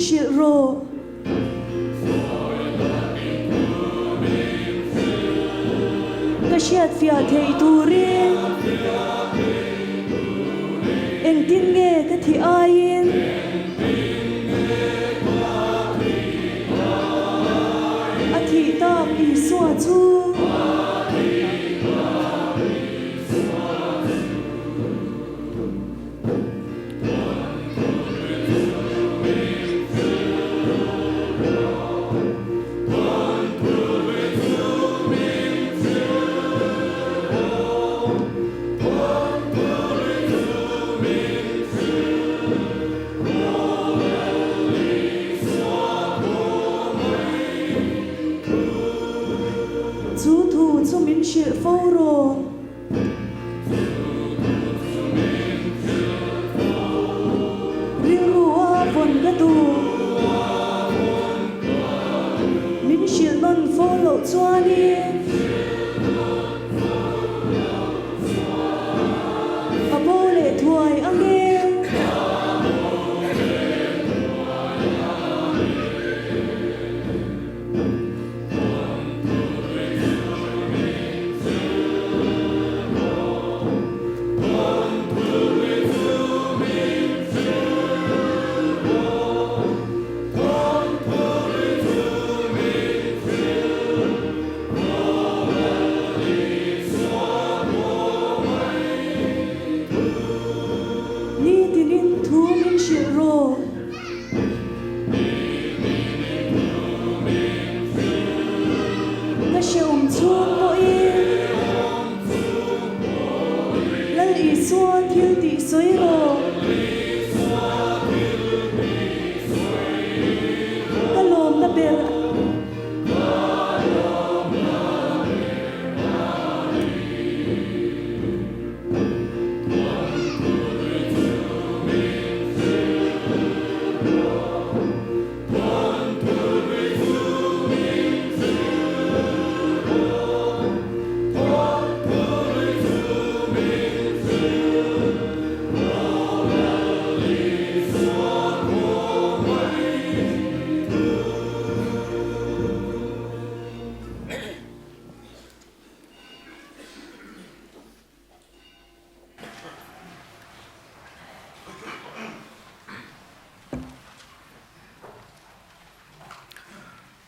hrilh rawh. Ka hriatfiah theih turin engtin nge ka thih aiin. A thih tak Isua chu. Chu thu chu min hrilh fo rawh. Rilru a vawn ka duh. Min hrilh nawn fo loh chuanin. A bo leh thuai ange. Ni tinin thu min hrilh rawh. Ka hreawm chhung pawhin Lal Isua thil tih sawi rawh. Ka lawmna ber.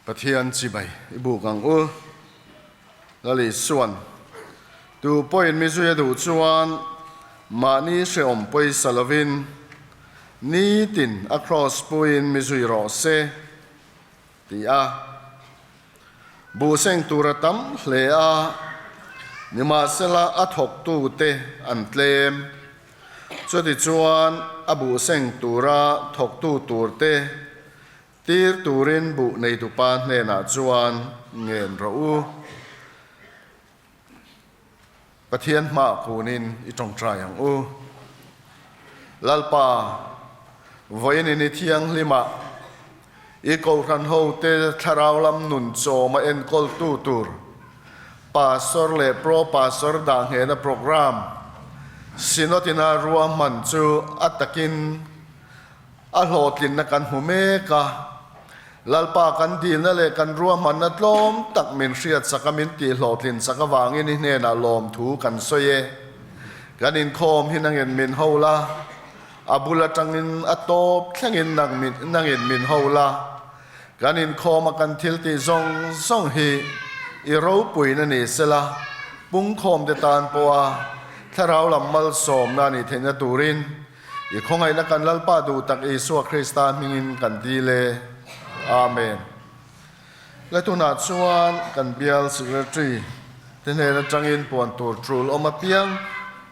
Pathian chibai i buk ang u. Lal Isuan, Tu pawhin mi zui a duh chuan mahni hrehawm pawisa lovin nitin a kraws puiin mi zui rawh se, ti a. Buh seng tur a tam hle a, nimahsela a thawktute an tlem. Chutichuan a buh seng tura thawktu turte tir turin buh neitupa hnenah chuan ngen rawh u. Pathian hmah kunin i tawngtai ang u. Lalpa, vawiin i ni thianghlimah i kohhran hote thlarau lam nun chawma enkawltu tur Pastor leh Pro Pastor dah nghehna program Synod-ina ruahman chu a takin A hlawhtlinna kan hmu mek a, Lalpa kan dilna leh kan ruahmanna tlawm tak min hriatsak a, min tihhlawhtlin sak avangin i hnenah lawmthu kan sawi e. Kan inkhawm hi nangin min ho la, a bul atangin a tawp thlengin nangin min ho la. Kan inkhawm a kan thil tih zawng zawng hi i ropuina ni sela, pungkhawmte tan pawha thlarau lam malsawmna a nih theihna turin, I khawngaihna kan Lalpa duh tak Isua Krista hmingin kan dil e. Amen. Le tunah chuan kan bial Secretary te hnen atangin puan tur tul awm apiang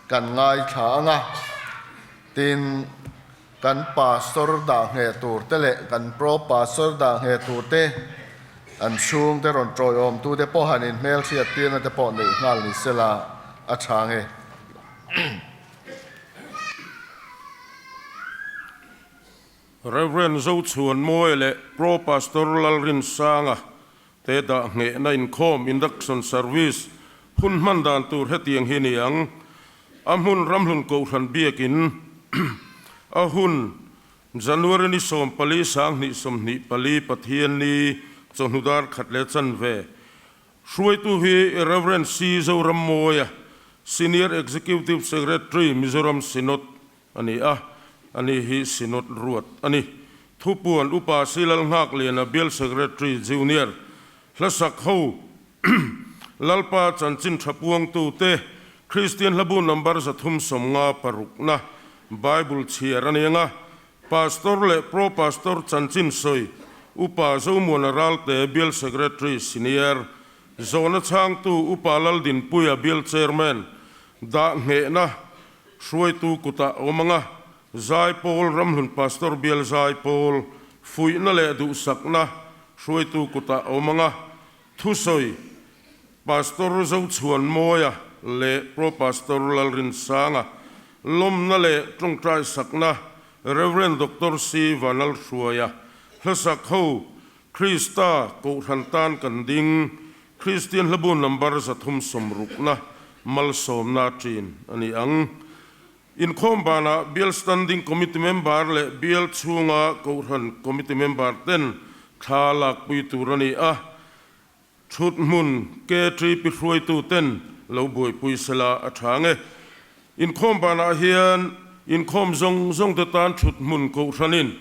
kan ngaithla ang a, tin kan Pastor dah ngheh tur te leh kan Pro Pastor dah ngheh tur te an chhungte rawn tawiawmtu te pawh han inhmelhriat tirna te pawh neih nghal ni sela a tha nge. Rev. Zochhuanmawia leh Pro Pastor Lalrinsanga te dah nghehna inkhawm Induction Service hun hman dan tur hetiang hi ni ang. A hmun Ramhlun Kohhran Biakin a hun. January ni 14 2024 Pathianni chawhnu dar khat leh chanve hruaitu hi Rev. C. Zorammawia, Senior Executive Secretary, Mizoram Synod a ni a, ani hi Synod ruat a ni. Thupuan Upa Silal Nghakliana Bial Secretary Junior Hlasak ho Lalpa chanchin tha puangtute Kristian hlabu number 356na Bible chhiar a ni ang a, Pastor leh Pro Pastor chanchin sawi Upa Zomuana Ralte Bial Secretary Senior Zawhna chhangtu Upa Laldinpuia Bial Chairman dah nghehna hruaitu kutah awm ang a, Zaipawl Ramhlun Pastor Bial Zaipawl fuihna leh duhsakna hruaitu kutah awm ang a, thusawi Pastor Zochhuanmawia leh Pro Pastor Lalrinsanga lawmna leh tawngtai sakna Rev. Doctor C. Vanlalhruaia hlasak ho Krista Kohhran tan kan ding Kristian hlabu number 360na malsawmna ṭin a ni ang. Inkhawm banah Bial Standing Committee member leh Bial chhunga Kohhran Committee member ten thla lakpui tur a ni a, thut hmun KTP hruaitu ten lo buaipui sela a tha nge. Inkhawm banah hian inkhawm zawng zawng te tan thut hmun Kohhranin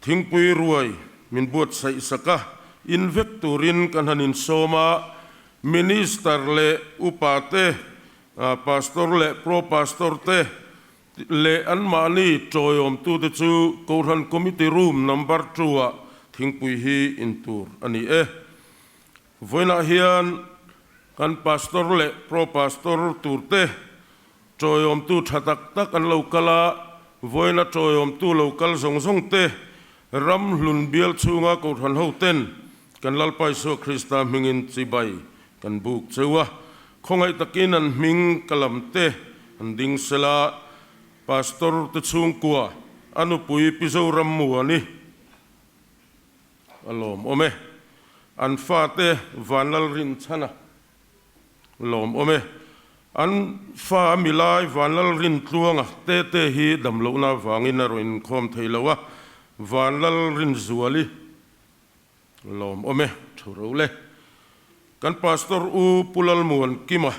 Thingpui ruai min buatsaih sak a, in vek turin kan han insawm a, Minister leh upa te, Pastor leh Pro Pastor te leh anmahni tawiawmtute chu Kohhran Committee Room Number Two-ah thingpui hi in tur a ni e. Vawiinah hian kan Pastor leh Pro Pastor turte Tawiawmtu tha tak tak an lo kal a, vawiina tawiawmtu lo kal zawng zawng te, ram hlun bial chhunga Kohhran ho ten kan Lalpa Isua Krista hmingin chibai kan buk cheu a, khawngaih takin an hming ka lam te an ding sela, Pastor te chhungkua a nupui Pi Zorammuani a lawmawm e, an fate Vanlalrinchhana Lawmawm e. An fa a milai Vanlalrintluanga tete hi damlohna avangin a rawn inkhawm thei lo a, Vanlalrinzuali lawmawm e, thu ro le. Kan Pastor U Pu Lalmuan Kima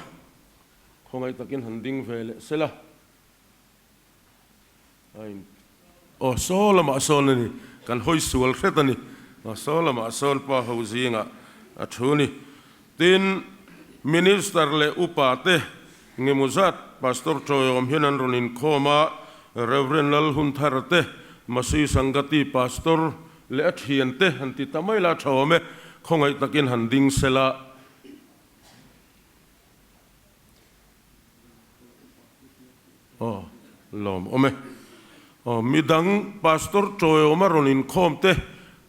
khawngaih takin han ding ve leh sela. A in aw saw lamah sawn a ni, kan hawi sual hret a ni, aw saw lamah sawn pa ho zingah a thu ni. Tin, Minister leh upa te ngemaw zat Pastor Tawiawm hian an rawn inkhawm a, Rev. Lalhunthara te, Masi Sangati Pastor leh a thian te han ti ta mai la tha awm e, khawngaih takin han ding sela. Aw, lawm awm e. Aw, midang Pastor Tawiawma rawn inkhawm te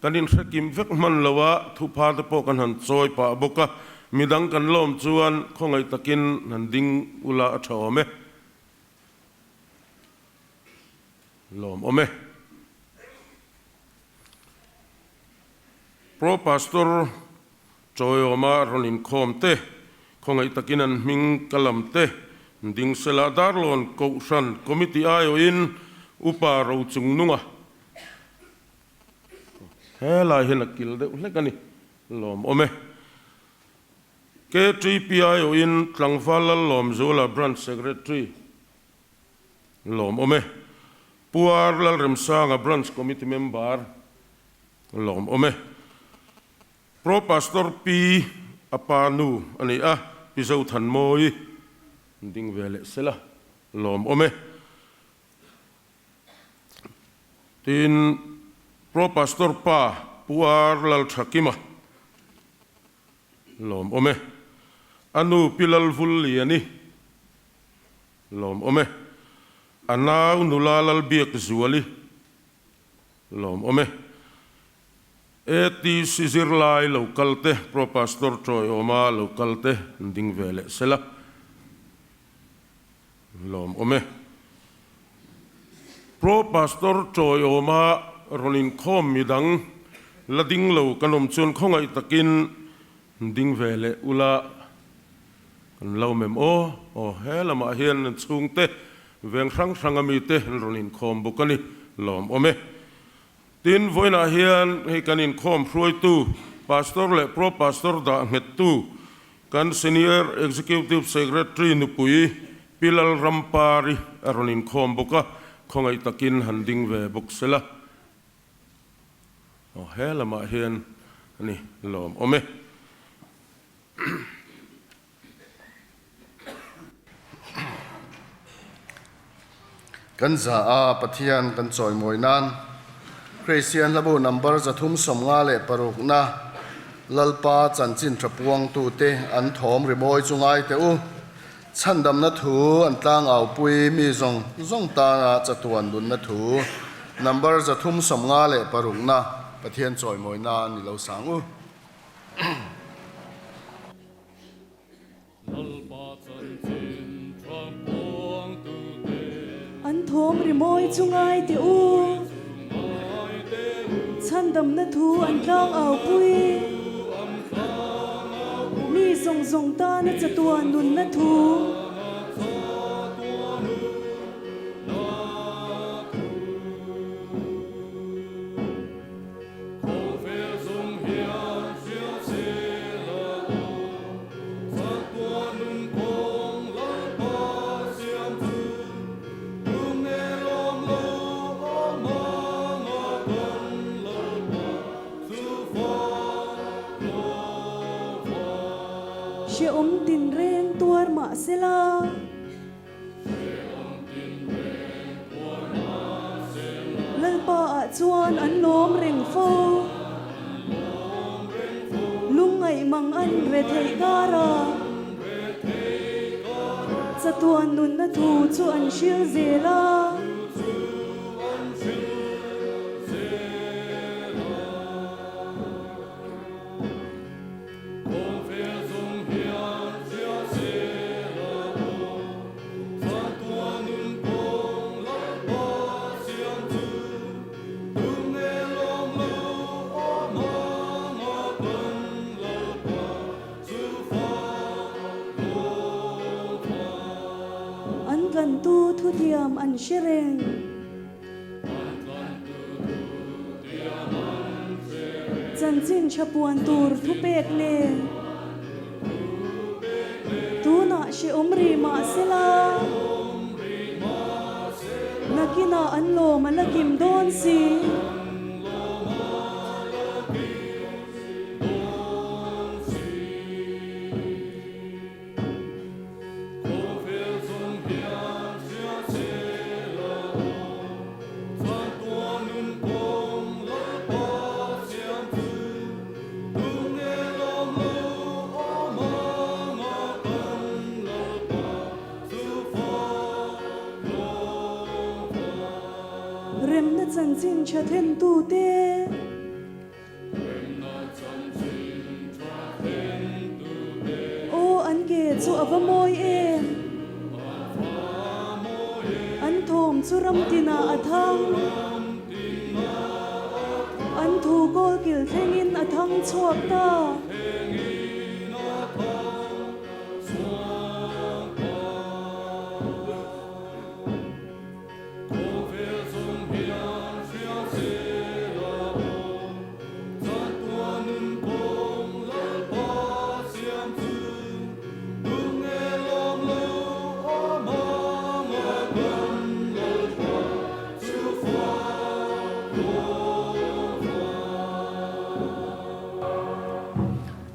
kan inhre kim vek hman lo a, thupha te pawh kan han chawi pah bawk a, midang kan lawm chuan khawngaih takin han ding ula a tha awm e. Lawm awm e. Pro Pastor Tawiawma rawn inkhawm te, khawngaih takin an hming ka lam te, Dingsela Darlawn Kohhran Committee aiawhin Upa Rochungnunga helai hian a kil deuh hlek a ni, lawmawm e. KTP aiawhin Tlangval Lallawmzuala Branch Secretary, lawmawm e. Pu R Lalremsanga Branch Committee Member, lawmawm e. Pro Pastor Pi a pa nu a ni a, Pi Zothanmawii ding ve leh sela lawmawm e. Tin, Pro Pastor pa Pu R Lalthakima lawmawm e. A nu Pi Lalvulliani lawmawm e. A nau nula Lalbiakzuali Lawmawm e. ATC zirlai lo kal te, Pro Pastor Tawiawma lo kal te an ding ve leh sela. Lawmawm e. Pro Pastor Tawiawma rawn inkhawm midang la ding lo kan awm chuan khawngaih takin ding ve leh ula kan lo mem aw. Aw he lamah hian an chhungte Veng hrang hranga mite an rawn inkhawm bawk a ni. Lawm awm e. Tin, vawiinah hian hei kan inkhawm hruaitu, Pastor leh Pro Pastor dah nghettu, kan Senior Executive Secretary nupui Pi Lalrampari a rawn inkhawm bawk a, khawngaih takin han ding ve bawk sela. Aw, he lamah hian a ni, lawm awm e. Kan za a Pathian kan chawimawi nan Kristian hlabu number 356 na Lalpa chanchin tha puangtute an thawm rimawi chu ngai teh u. Chhandamna thu an tlangau-pui mi zawng zawng tana chatuan nunna thu number 356 na Pathian chawimawi nan i lo sang u. An thawm rimawi chu ngai teh u. Chhandamna thu an tlang au pui. Mi zawng zawng tana chatuan nunna thu. Hrehawm tinreng tuar mah sela. Lalpa ah chuan an lawm reng fo. Lungngaih mang an re theih kar a. Chatuan nunna thu chu an hril zel a. An tlantu thutiam an hre reng. Chanchin tha puan tur thupek nen tunah hrehawm rih mah sela, nakinah an lawm a la kim dawn si. Remna chanchin tha thentute. Aw an ke chu a va mawi em? An thawm chu ram tinah a thang. An thu kawlkil thlengin a thang chhuak ta.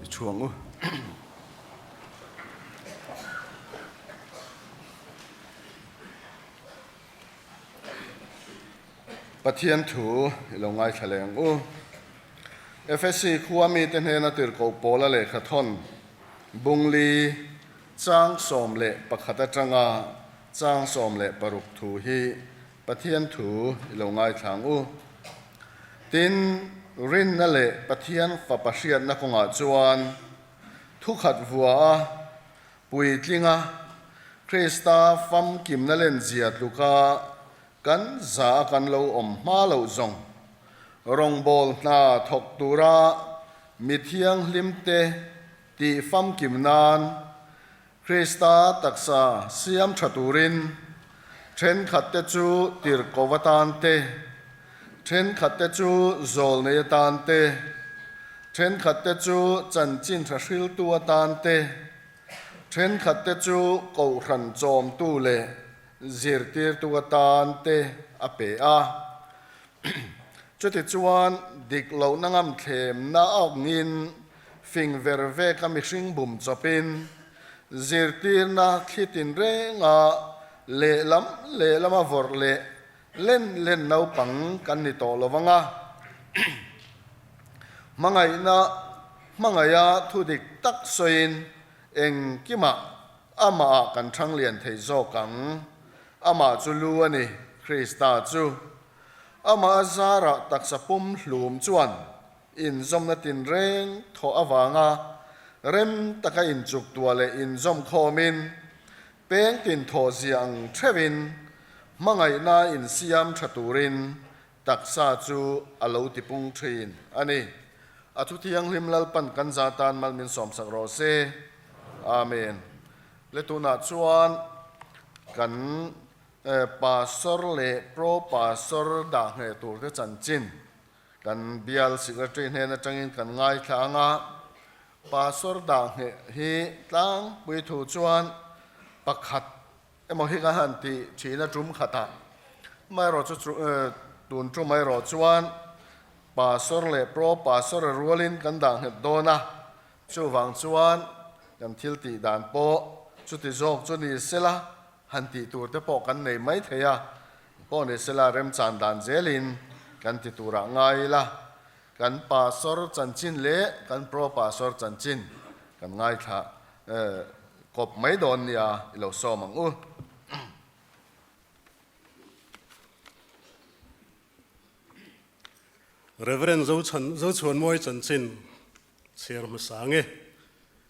I chhuang u. Pathian thu i lo ngaithla leh ang u. Efesi khua mite hnena tirhkoh Paula lehkha thawn Bungli chang 11 atanga chang 16 thu hi Pathian thu i lo ngaithla ang u. Tin, rinna leh Pathian fapa hriatna kawngah chuan thukhat vua a Puitlinga Krista famkimna lenzia tluka kan za a kan lo awm hma loh zawng rawngbâwl hna thawk tura mi thianghlimte tih famkim nan Krista taksa siam tha turin thenkhatte chu tirhkoh atan te, Thenkhatte chu zawlnei atan te, thenkhatte chu chanchin tha hriltu atan te, thenkhatte chu kohhran chawmtu leh zirtirtu atan te a pe a. Chutichuan, dik lohna ngamthlemna awngin fing ver veka mihring bum chawpin zirtirna thli tinrenga lehlam lehlama vawrh leh len len naupang kan ni tawh lo vang a. Hmangaihna hmangaiha thu dik tak sawiin engkimah amahah kan thang lian thei zawk ang. Amah chu lu a ni, Krista chu. Amah a zarah taksa pum hlum chuan inzawmna tinreng thawh avanga rem taka inchuktuah leh inzawm khawmin peng tin thawh zia ang theuhin hmangaihna insiam tha turin taksa chu a lo tipung thin a ni. A thu thianghlim Lalpan kan za tan mal min sawmsak rawh se. Amen. Le tunah chuan kan Pastor leh Pro Pastor dah ngheh turte chanchin kan bial Secretary hnen atangin kan ngaithla ang a, Pastor dah ngheh hi tlangpui thu chuan pakhat emaw hi kan han tih thin a tum khatah amaherawhchu chu tun tum erawh chuan Pastor leh Pro Pastor a rualin kan dah nghet dawn a, chuvang chuan kan thil tih dan pawh chuti zawk chu ni sela Han tih tur te pawh kan nei mai thei a, pawh ni sela remchan dan zelin kan ti turah ngai ila, kan pastor chanchin leh kan pro pastor chanchin kan ngaithla kawp mai dawn nia i lo sawm ang u. Reverend Zochhan Zochhuanmawi chanchin chhiar hmasa nge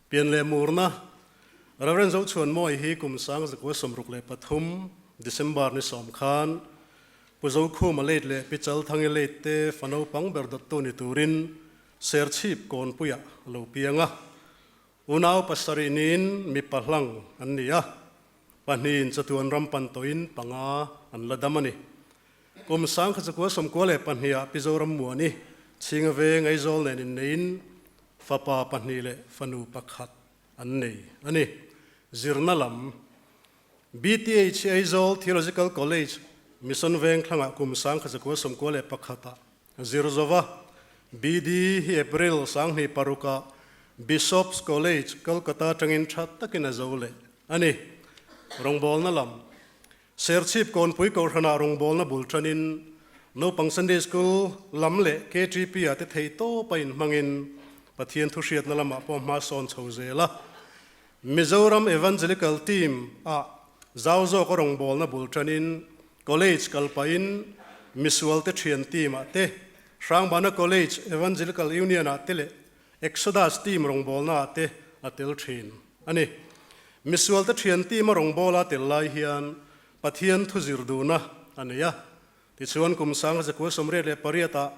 Pian leh murna, Rev. Zochhuanmawi hi kum 1963 December ni sawm khan Pu Zokhuma late leh Pi Chalthangi late te fa naupang ber dawttu ni turin Serchhip Kawnpuiah a lo piang a. Unau pasarih niin mipa hlang an ni a, pahnihin chatuan ram pan tawhin panga an la dam a ni. Kum 1992 ah Pi Zoram Muani Chhinga Veng Aizawl nen inneiin fapa pahnih leh fanu pakhat an nei a ni. Zirna lam BTH Aizawl Theological College Mission Veng thlangah kum 1991 ah zir zo va, BD hi April 2006 ah Bishop's College, Kolkata atangin tha takin a zo leh a ni. Rawngbawlna lam Serchhip Kawnpui Kohhranah rawngbawlna bul tanin naupang Sunday School lam leh KTP ah te theih tawp a inhmangin Pathian thuhriatna lamah pawh hma sawn chho zel a. Mizoram Evangelical Team ah zau zawka rawngbawlna bul tanin College kal pahin misualte thian team ah te, Hrangbana College Evangelical Union ah te leh Exodus team rawngbawlna ah te a tel thin a ni. Misualte thian team a rawngbawla tel lai hian Pathian thu zir duhna a nei a. Tichuan kum 1988 ah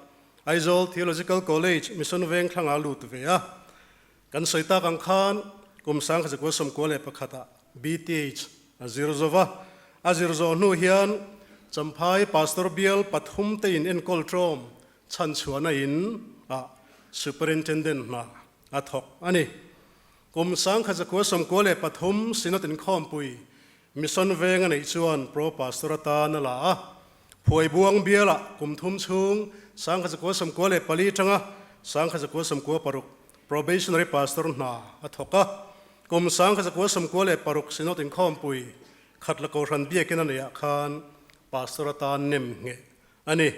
Aizawl Theological College Mission Vengthlangah a lut ve a. Kan sawi tak ang khan kum 1991 ah BTH a zir zo va. A zir zawh hnu hian Champhai Pastor Bial pathum te in enkawl ṭawm chhanchhuahna in ah Superintendent hna a thawk a ni. Kum 1993 Synod inkhawmpui Mission Veng a neih chuan Pro Pastor atan a la a. Phuaibuang bialah kum thum chhung 1994 atanga 1996 Probationary Pastor hna a thawk a. Kum 1996 Synod inkhawmpui Khatla Kohhran biakin a neihah khan Pastor atan nem ngheh a ni.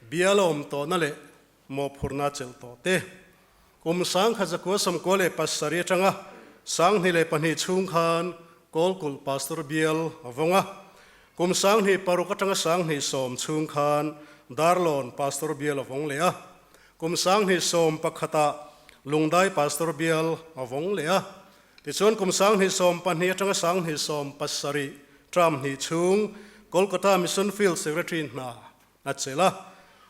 Bial a awm tawhna leh mawhphurhna a chelh tawh te. Kum 1997 atanga 2002 chhung khan Kawlkulh Pastor bial a vawng a. Kum 2006 atanga 2010 chhung khan Darlawn Pastor bial a vawng leh a. Kum 2011 ah Lungdai Pastor bial a vawng leh a. Tichuan kum 2012 atanga 2017 term hnih chhung Kolkata Mission Field Secretary hna a chelh a.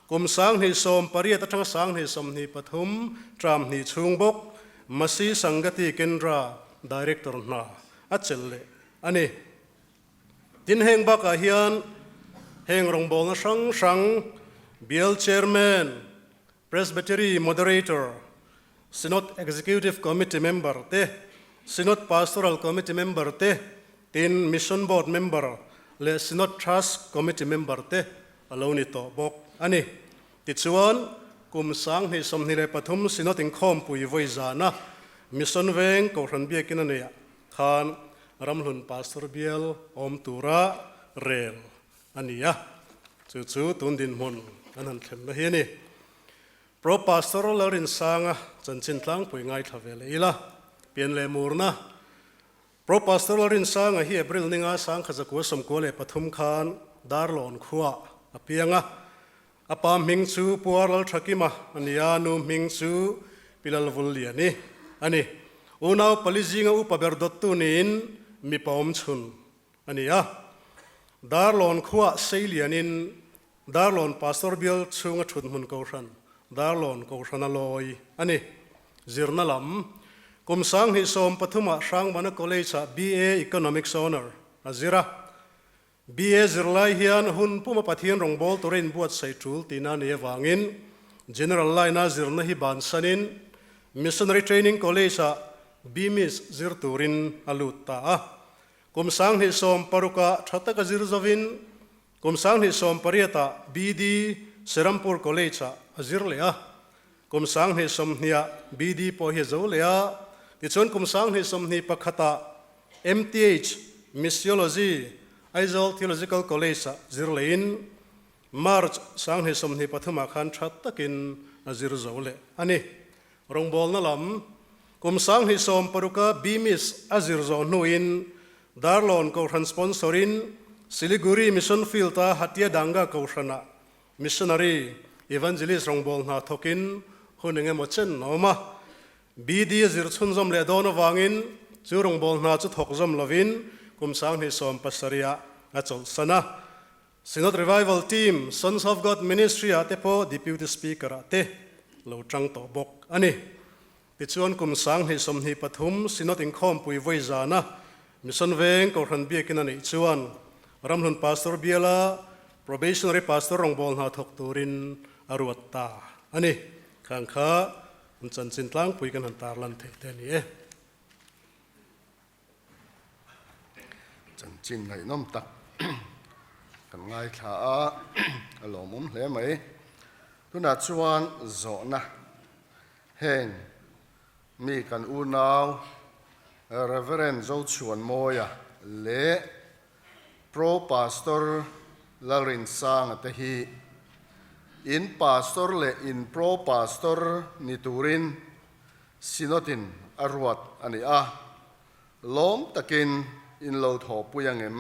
Kum 2018 atanga 2023 term hnih chhung bawk Masi Sangati Kendra Director hna a chelh leh a ni. Tin heng bakah hian heng rawngbawlna hrang hrang. Bial Chairman, Presbytery Moderator, Synod Executive Committee member te, Synod Pastoral Committee member te, tin Mission Board member leh Synod Trust Committee member te a lo ni tawh bawk a ni. Tichuan, kum 2023 Synod inkhawmpui vawi zana Mission Veng Kohhran Biakin a neihah khan Ramhlun Pastor Bial awm tura rel a ni a, chu chu tun dinhmun an han thlenna hi a ni. Pro Pastor Lalrinsanga chanchin tlangpui ngaithla ve leh ila, pian leh murna. Pro Pastor Lalrinsanga hi April ninga 1993 khan Darlawn khuaah a piang a, a pa hming chu Puar Lalthakima a ni a, nu hming chu Pi Lalvulliani a ni. Unau pali zinga upa ber dawttu niin mipa awmchhun a ni a. Darlawn khuaah Seilianin Darlawn Pastor Bial chhunga thut hmun Kohhran, Darlawn Kohhrana lawi a ni. Zirna lam, Kum 2013 ah Hrangvana College-ah BA Economics Honour a zir a. BA zirlai hian hun puma Pathian rawngbâwl tura inbuatsaih ṭul tihna a nih avangin General Line-a zirna hi bansanin Missionary Training College-ah BMIS zir turin a lut ta a. Kum 2016 ah tha taka zir zovin kum 2018 ah BD Serampur College ah a zir leh a, kum 2020 ah BD pawh hi a zo leh a, tichuan kum 2021 ah MTH Missiology Aizawl Theological College ah zir lehin March 2023 ah khan tha takin a zir zo leh a ni. Rawngbawlna lam, Kum 2016 a BMIS a zir zawh hnuin Darlawn Kohhran sponsor-in Siliguri Mission Field-a Hatia Danga Kohhranah Missionary Evangelist rawngbâwl hna thawkin hun eng emaw chen a awm a. BD a zir chhunzawm leh dawn avangin chu rawngbâwl hna chu thawk zawm lovin kum 2017 ah a chawlhsan a. Synod Revival Team, Sons of God Ministry ah te pawh Deputy Speaker ah te lo tang tawh bawk a ni. Tichuan kum 2023 Synod inkhawmpui vawi zana Mission Veng Kohhran Biakin a neih chuan Ramhlun Pastor Biala Probationary Pastor rawngbâwl hna thawk turin a ruat ta a ni. Khang kha an chanchin tlangpui kan han tarlan theih te a ni e. Chanchin ngaihnawm tak kan ngaithla a, a lawmawm hle mai. Tunah chuan zawhna heng mi kan unau Reverend Zochhuanmawia leh Pro Pastor Lalrinsanga te hi in Pastor leh in Pro Pastor ni turin Synod-in a ruat a ni a, lawm takin in lo thawhpui ang em?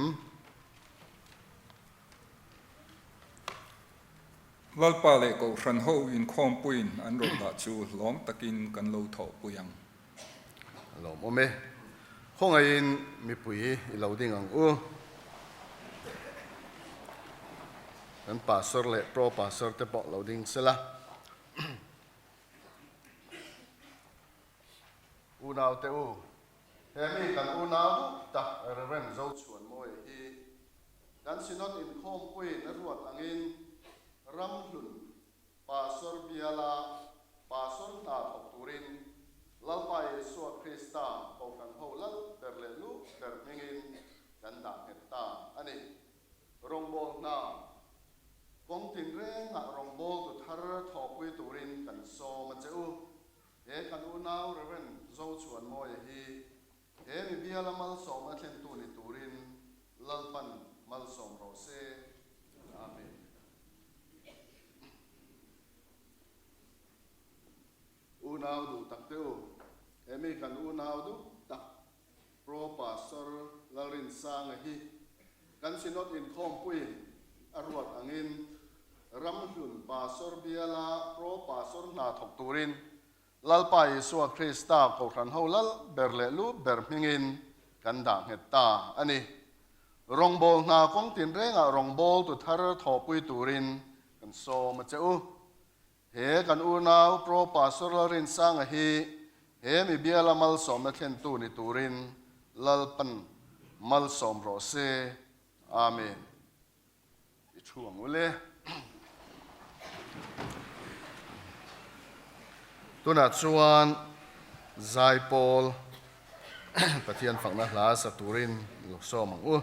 Lalpa leh Kohhran ho inkhawmpuiin an rawn dah chu lawm takin kan lo thawhpui ang. A lawmawm e. Khawngaihin mipui i lo ding ang u. Kan Pastor leh Pro Pastor te pawh lo ding sela. Unaute u, he mi kan unau duh tak Rev. Zochhuanmawia hi kan Synod inkhawmpuiin a ruat angin Ramhlun Pastor biala Pastor hna thawk turin Lalpa Isua Krista Kohhran ho lal ber leh lu ber hmingin kan dah nghet ta a ni. Rawngbâwl hna, Kawng tinrengah rawngbâwltu thar thawhpui turin kan sâwm a che u. He kan unau Rev. Zochhuanmawia hi he mi biala malsâwmna thlentu ni turin Lalpan malsâwm rawh se. Amen. Unau duh tak te u, he mi kan unau duh tak Pro Pastor Lalrinsanga hi kan Synod inkhawmpuiin a ruat angin Ramhlun Pastor biala Pro Pastor hna thawk turin Lalpa Isua Krista Kohhran ho lal ber leh lu ber hmingin kan dah nghet ta a ni. Rawngbâwl hna kawng tinrengah rawngbâwltu thar thawhpui turin kan sâwm a che u. He kan unau Pro Pastor Lalrinsanga hi he mi biala malsawmna thlentu ni turin Lalpan malsawm rawh se. Amen. I thu ang u le. Tunah chuan Zaipawl Pathian fakna hla sa turin lo sawm ang u.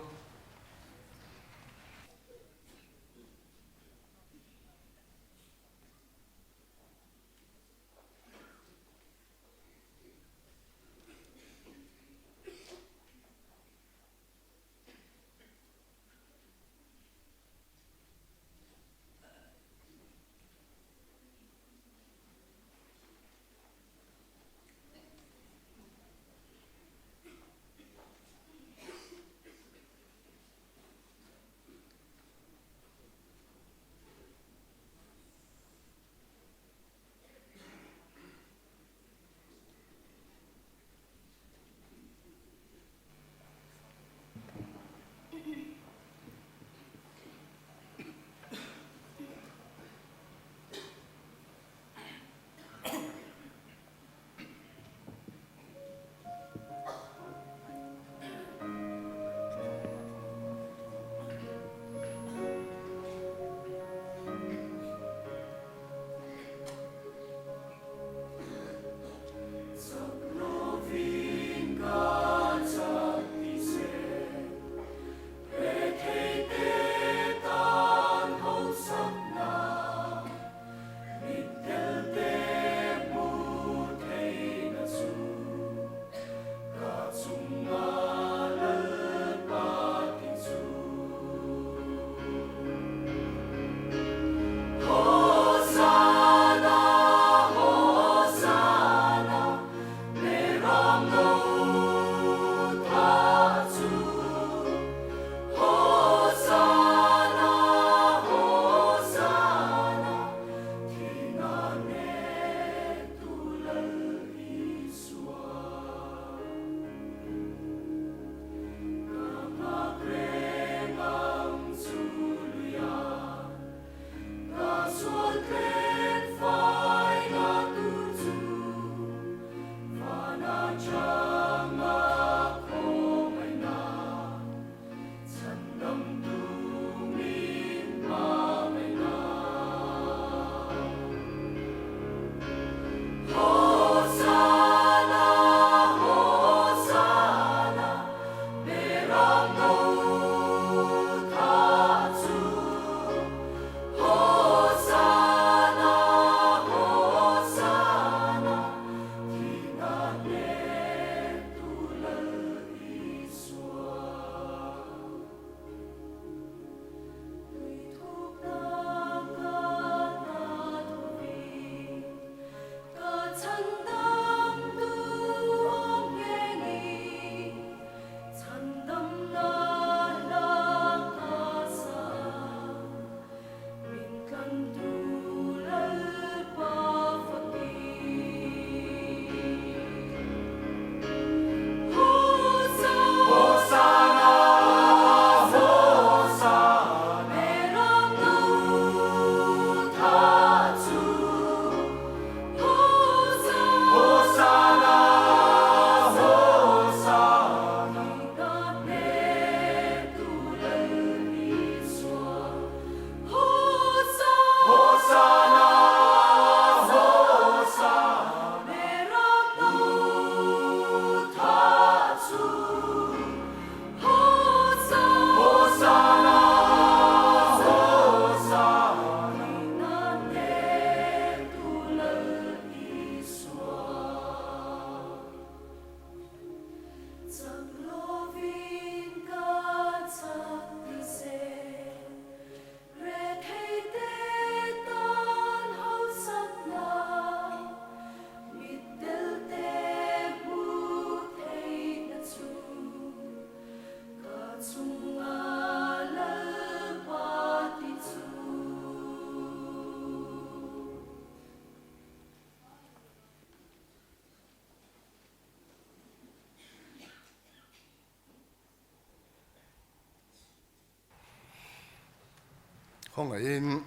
Khawngaihin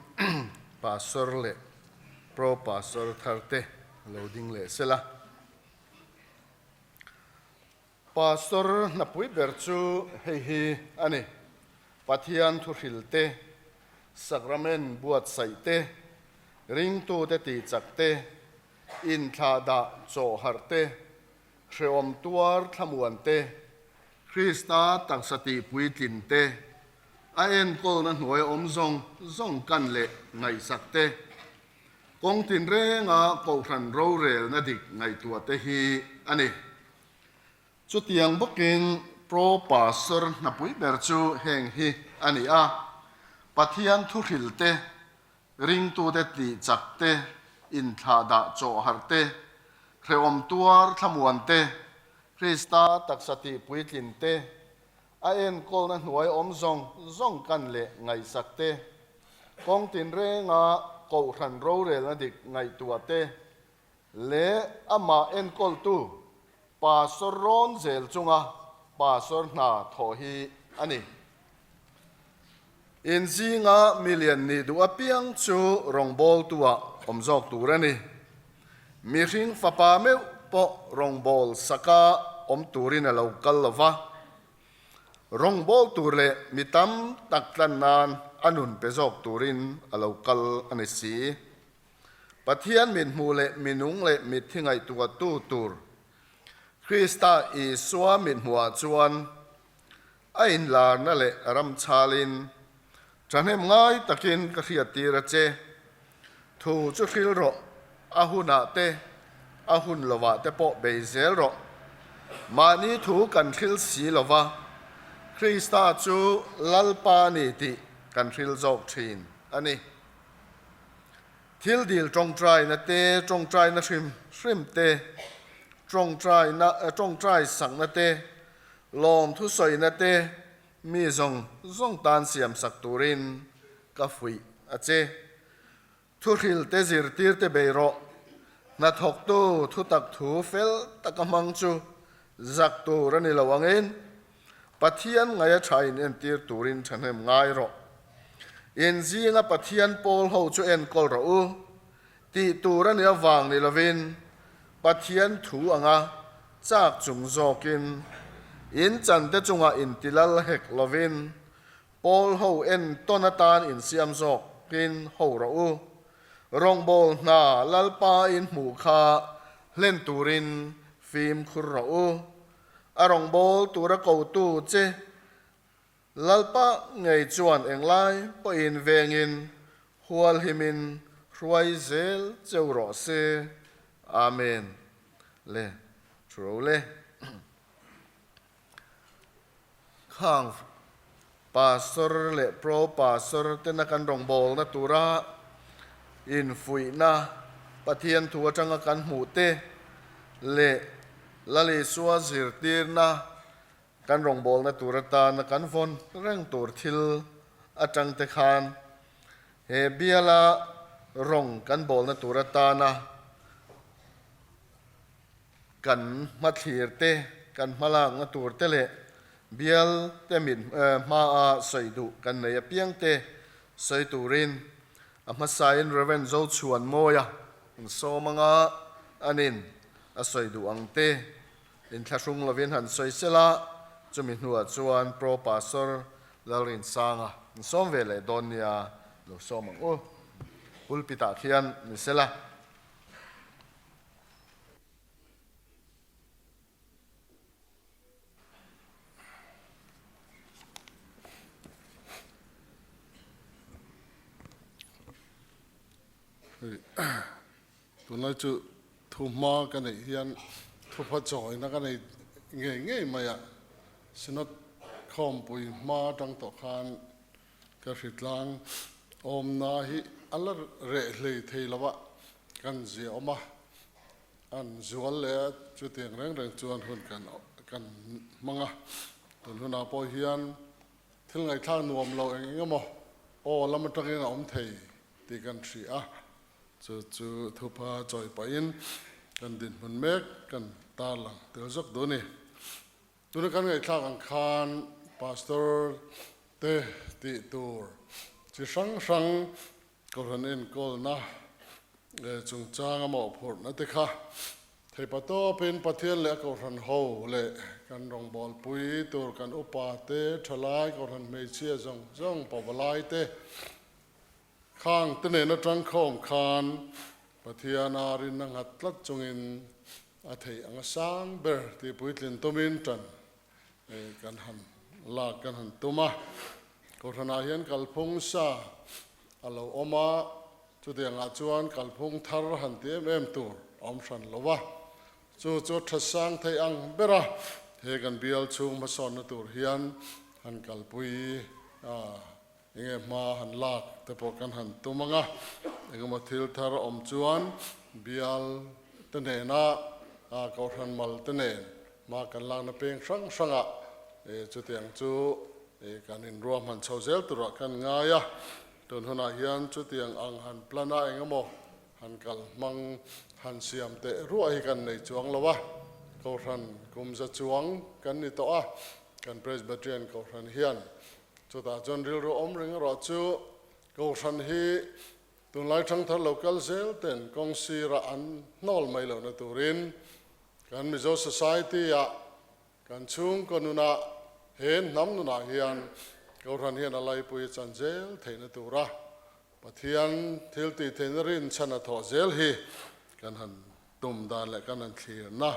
Pastor leh Pro Pastor thar te lo ding leh sela. Pastor hnapui ber chu hei hi a ni, Pathian thuhril te, Sacrament buatsaih te, ringtute tihchak te, Inthlahdah chaw harh te, hrehawm tuar thlamuan te, Krista taksa tih puitlin te, a enkawlna hnuai awm zawng zawng kan leh ngaihsak te, kawng tinrenga kohhran rorelna dik ngaihtuah te hi a ni. Chutiang bawkin Pro Pastor hnapui ber chu heng hi a ni a, Pathian thuhril te, ringtute tih chak te, inthlahdah chawhharh te, hrehawm tuar thlamuan te, Krista taksa tih puitlin te, a enkawlna hnuai awm zawng zawng kan leh ngaihsak te, kawng tinrenga kohhran rorelna dik ngaihtuah te, leh amah enkawltu Pastor rawn zel chunga Pastor hna thawh hi a ni. In zinga milian nih duh apiang chu rawngbawltuah awm zawk tur a ni. Mihring fapa meuh pawh rawngbâwl saka awm turin a lo kal lo va, rawngbâwl tur leh mi tam tak tlan nan a nun pe zawk turin a lo kal a ni si. Pathian mithmuh leh minung leh mitthi ngaihtuahtu tur Krista Isua mithmuhah chuan a inlarna leh ramchhalin thahnem ngai takin ka hriattir a che. Thu chu hril rawh, a hunah te, a hun lovah te pawh bei zel rawh. Mahni thu kan hril si lova, Krista chu Lalpa ni tih kan hril zawk thin a ni. Thil dil tawngtaina te, tawngtaina hrim hrim te, tawngtaina tawngtai sakna te, lawm thusawina te mi zawng zawng tan siam sak turin ka fuih a che. Thuhril te zirtir te bei rawh. Hnathawktu thutak thu fel taka hmang chu zak tur a ni lo angin Pathian ngaia tha in entir turin thahnem ngai rawh. In zinga Pathian pawl ho chu enkawl rawh u. Tih tur a nih avang ni lovin Pathian thu anga chak chung zawkin in chante chungah intilal hek lovin pawl ho entawn atan insiam zawkin ho rawh u. Rawngbâwl hna Lalpa in hmuh kha hlen turin fimkhur rawh u. A rawngbâwl tura kotu che Lalpa ngei chuan englai pawhin vengin hualhimin hruai zel cheu rawh se. Amen. Le Thu le. Khang Pastor leh Pro Pastor tena kan rawngbawlna tura infuihna Pathian thu atanga kan hmuh te leh Lal Isua zirtirna kan rawngbawlna tur atana kan vawn reng tur thil atang te khan he biala rawng kan bawlna tur atana Kan hmathlir te, kan hmalakna tur te leh bial te mit hmaa sawi duh kan nei apiang te sawi turin a hmasain Rev. Zochhuanmawia an sawm anga anin a sawi duh ang te inthlahrung lovin han sawi sela, chumi hnuah chuan Pro Pastor Lalrinsanga an sawm ve leh dawn nia lo sawm ang u. Pulpit-ah khian ni sela. Tunlai chu thu hma ka neih hian thupha chawina ka nei ngei ngei mai a, Synod khawmpui hma atang tawh khan Ka hritlang awmna hi a la reh hlei thei lo a, kan zia awm a, an zual leh a, chutiang reng reng chuan hun kan kan hmang a, tun hunah pawh hian thil ngaihthlak nuam lo eng eng emaw aw lam atangin a awm thei tih kan hria a, chu chu thupha chawi pahin kan dinhmun mek kan tarlang tel zawk duh a ni. Tuna kan ngaihthlak ang khan Pastor te tih tur chi hrang hrang Kohhran enkawlna leh chungchanga mawhphurhna te kha theipa tawpin Pathian leh a Kohhran ho leh kan rawngbawlpui tur kan upa te, thalai, Kohhran hmeichhia zawng zawng, pavalai te khang te nen atang khawm khan. Pathiana rinna nghat tlat chungin a theih anga sang ber tih puitlin tumin tan kan han lak kan han tum a. Kohhranah hian kalphung sa a lo awm a, chutiangah chuan kalphung thar han ti em em tur a awm hran lo va. Chu chu tha sang thei ang ber a, he kan bial chhung hmasawnna tur hian han kalpui a. Enge hma han lak te pawh kan han tum ang a, engemaw thil thar awm chuan bial te nena Kohhran mal te nen hma kan lakna peng hrang hrangah chutiang chu kan inruahman chho zel turah kan ngai a. Tun hunah hian chutiang ang han plan a engemaw han kal hmang han siam teh ruah hi kan nei chuang lo a, Kohhran kum za chuang kan ni tawh a, kan Presbyterian Kohhran hian Chutah chuan rilru awm reng erawh chu Kohhran hi tunlai thangthar lo kal zel ten kawng sirah an hnawl mai lohna turin kan Mizo Society-ah kan chhungkaw nunah he hnam nunah hian Kohhran hian a laipui a chan zel theihna tura Pathian thil tih theihna rinchhan a thawh zel hi kan han tum dan leh kan han thlirna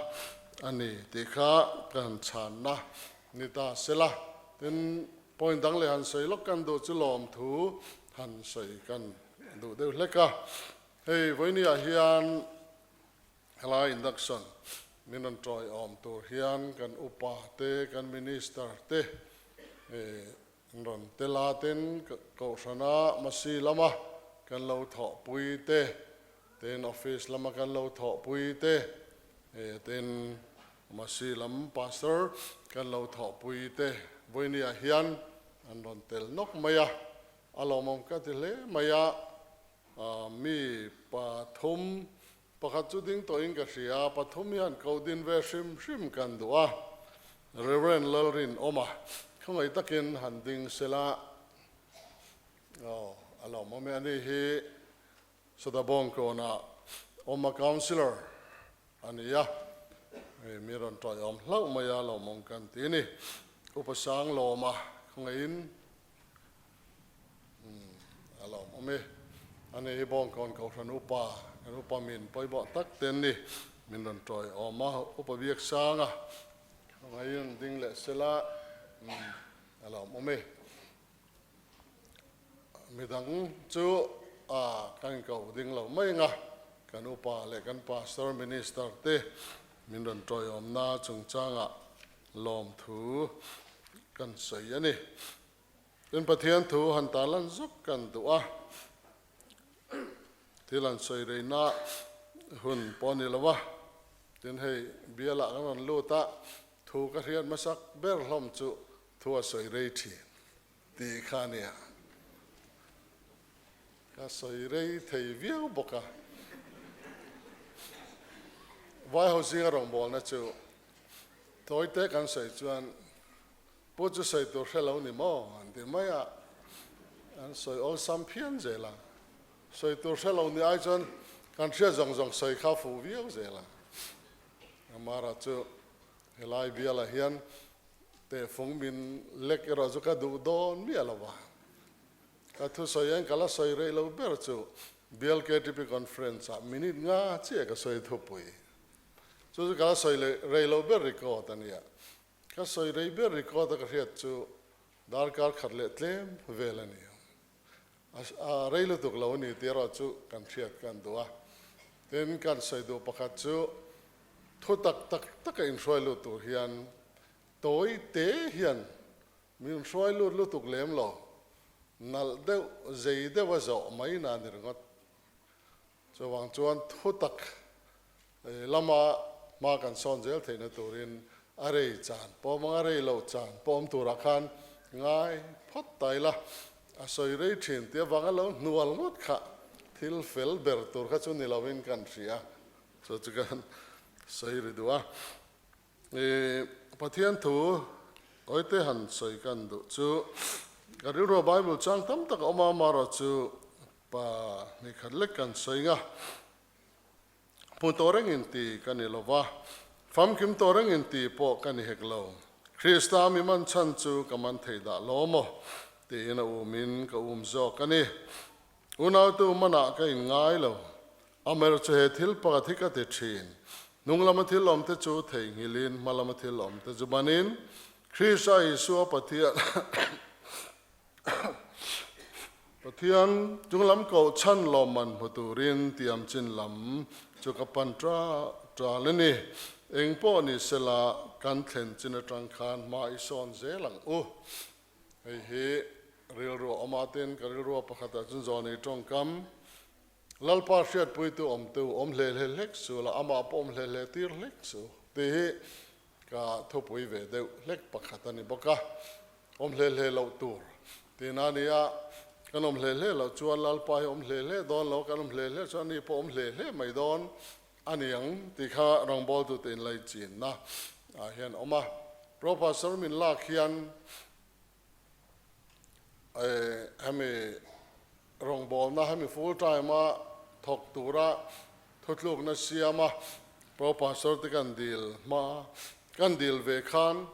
a ni tih kha ka han chhanna ni ta sela. Tin, point dang leh han sawi lawk kan duh chu lawmthu han sawi kan duh deuh hlek a. Hei vawinia hian helai induction min rawn tawiawm tur hian kan upa te, kan minister te, Rawn tel a ten Kohhrana Masi lama kan lo thawhpui te, tin office lama kan lo thawhpui te, tin Masi lam Pastor kan lo thawhpui te vawinia hian an rawn tel nawk mai a, a lawmawm ka ti hle mai a, mi pathum pakhat chu ding tawhin ka hria, pathum hian ko din ve hrim hrim kan duh a, Rev. Lalrinawma khawngaih takin han ding sela aw a lawmawm e, ani hi Sodabawngkawnah awma Councillor a ni a, hei mi rawn tawiawm hlauh mai a lawmawm kan ti a ni. Upa Sanglawma khawngaihin A lawmawm e. Ani hi Bawngkawn Kohhran upa, kan upa min pawimawh tak te an ni. Min rawn tawiawm a, Upa Biaksanga khawngaihin ding leh sela a lawmawm e. Midang chu a kan ko ding lo mai anga, kan upa leh kan pastor minister te min rawn tawiawmna chungchangah lawmthu kan sawi a ni. Tin, Pathian thu han tarlan zuk kan duh a, thil han sawi reina hun pawh a ni lo a. Tin, hei bialah kan rawn lut a, thu ka hriat hmasak ber hlawm chu thu a sawi rei thin tih kha a nia. Ka sawi rei thei viau bawk a. Vaiho zinga rawngbawlna chu tawite kan sawi chuan Pu chu sawi tur hre lo ni maw an ti mai a, an sawi awlsam phian zel a. Sawi tur hre lo ni ai chuan kan hriat zawng zawng sawi kha fuh viau zel a. Amara chu helai bialah hian tehfung min lek erawh chu ka duh dawn miah lo va. Ka thusawi hian ka la sawi rei lo ber chu Bial KTP Conference ah minute nga chiah ka sawi thupui. Chu chu ka la sawi rei lo ber record a nia. Ka sawi rei ber record a ka hriat chu darkar khat leh tlem vel a ni. A rei lutuk lo a ni tih erawh chu kan hriat kan duh a. Tin, kan sawi duh pakhat chu thu tak tak taka inhruai lut tur hian tawi te hian min hruai lut lutuk lem lo, nalh deuh, zei deuh a zawh mai na a ni ringawt. Chuvang chuan thutak lama hma kan sawn zel theihna turin a rei chan pawm ang a, rei loh chan pawh awm turah khan ngai phawt ta ila, a sawi rei thin tih avanga lo hnual ngawt kha thil fel ber tur kha chu ni lovin kan hria, chu chu kan sawi ri duh a. Pathian thu awite han sawi kan duh chu ka rilrua Bible chang tam tak a awm a, amaherawhchu Pa ni khat lek kan sawi nga, hmu tawh reng in ti ka ni lo va, famkim tawh reng in ti pawh ka ni hek lo. Krista mi man chhan chu ka man thei dah lo maw? tiin a um in ka um zawk a ni. Unautu manah ka in ngai lo. Amaherawhchu he thil pakhat hi ka ti thin, hnung lama thil awmte chu theihnghilhin hma lama thil awmte chu banin Krista Isua Pathian Pathian chunglam koh chhan lawmman hmu turin tiam chin lam chu ka pan ta tal a ni. Eng pawh ni sela kan thlen chin atang khan hma i sawn zel ang u. Hei hi rilru a awm a tin ka rilrua pakhatah chuan zawnei tawngkam Lalpa hriatpuitu awmtu awm hle hle hlek su la, amah pawh awm hle hle tir hlek su tih hi ka thupui ve deuh hlek pakhat a ni bawk a. Awm hle hle loh tur tihna a ni a, kan awm hle hle loh chuan Lalpa hi awm hle hle dawn lo, kan awm hle hle chuan ani pawh awm hle hle mai dawn a ni ang tih kha rawngbawltute inlaichinna ah hian a awm a. Pro Pastor min lak hian hemi rawngbawlna hemi full time a thawk tura thutlukna siam a Pro Pastor te kan dil hma kan dil ve khan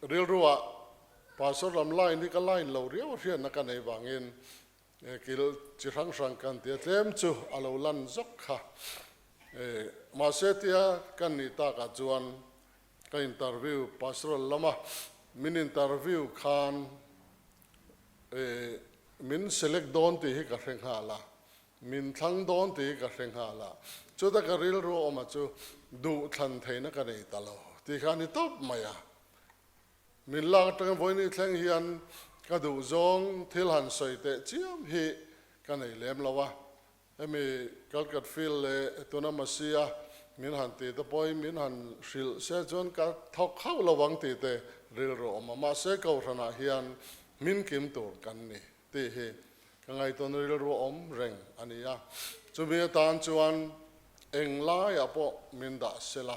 rilruah Pastor lam line hi ka line lo riau a hriatna ka nei vangin kil chi hrang hrang kan tia tlem chu a lo lan zawk kha. Mahse tia kan nih takah chuan ka interview pastoral lama min interview khan min select dawn tih hi ka hre nghal a, min thlang dawn tih hi ka hre nghal a, chuta ka rilru awma chu duh thlan theihna ka nei ta lo tih kha a ni tawp mai a. Min lak atangin vawiin thleng hian ka duh zawng thil han sawi teh chiam hi ka nei lem lo a, Hemi Kalkat field leh tuna Masia min han tih te pawhin min han hrilh se chuan ka thawk hauh lo ang tih te rilru awm a, mahse Kohhranah hian min kim tur kan ni tih hi ka ngaihtuahna rilru awm reng a ni a, chumi atan chuan eng laiah pawh min dah sela,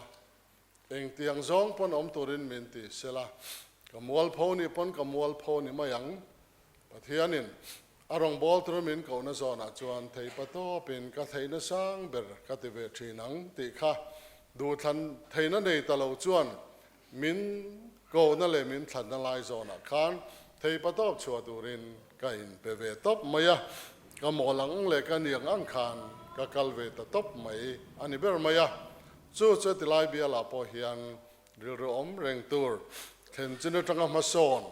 engtiang zawng pawn awm turin min ti sela, ka mualpho nih pawn ka mualpho ni mai ang, Pathianin a rawngbâwl tura min kohna zawnah chuan theipa tawpin ka theihna sang ber ka ti ve thin ang tih kha duhthlan theihna nei ta lo chuan min kohna leh min thlanna lai zawnah khan theipa tawp chhuah turin ka inpe ve tawp mai a, ka mawl ang leh ka niang ang khan ka kal ve ta tawp mai a ni ber mai a. Chu chu tilai bialah pawh hian Rilru awm reng tur thlen chin atanga hmasawn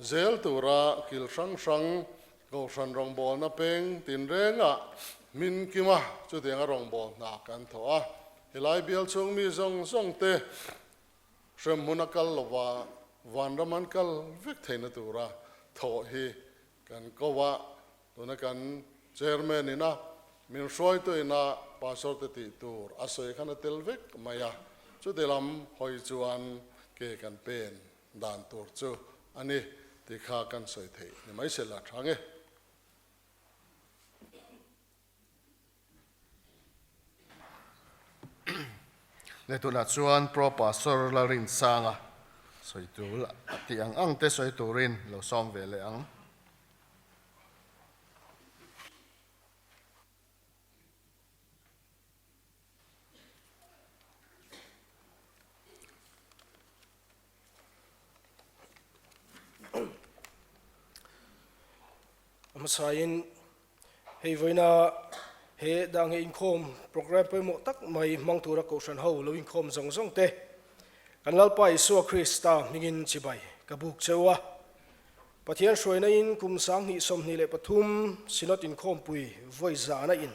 zel tura kil hrang hrang Kohhran rawngbawlna peng tinrengah hmin kima chutianga rawngbâwl hna kan thawh a. Helai bial chhung mi zawng zawng te hremhmun a kal lova vanram an kal vek theihna tura thawh hi Kan ko a, tuna kan Chairman ina min hruaitu ina Pastor te tih tur a sawi khan a tel vek mai a, chuti lam hawi chuan ke kan pen dan tur chu a ni tih kha kan sawi theih ni mai se la tha nge. Le tunah chuan Pro Pastor Lalrinsanga sawi tur a tih ang ang te sawi turin lo sawm ve leh ang. A hmasain Hei vawiina he danghe inkhawm programme pawimawh tak mai hmang tura Kohhran ho lo inkhawm zawng zawng te kan Lalpa Isua Krista hmingin chibai ka buk cheu a. Pathian hruaina in kum 2023 Synod inkhawmpui vawi zana in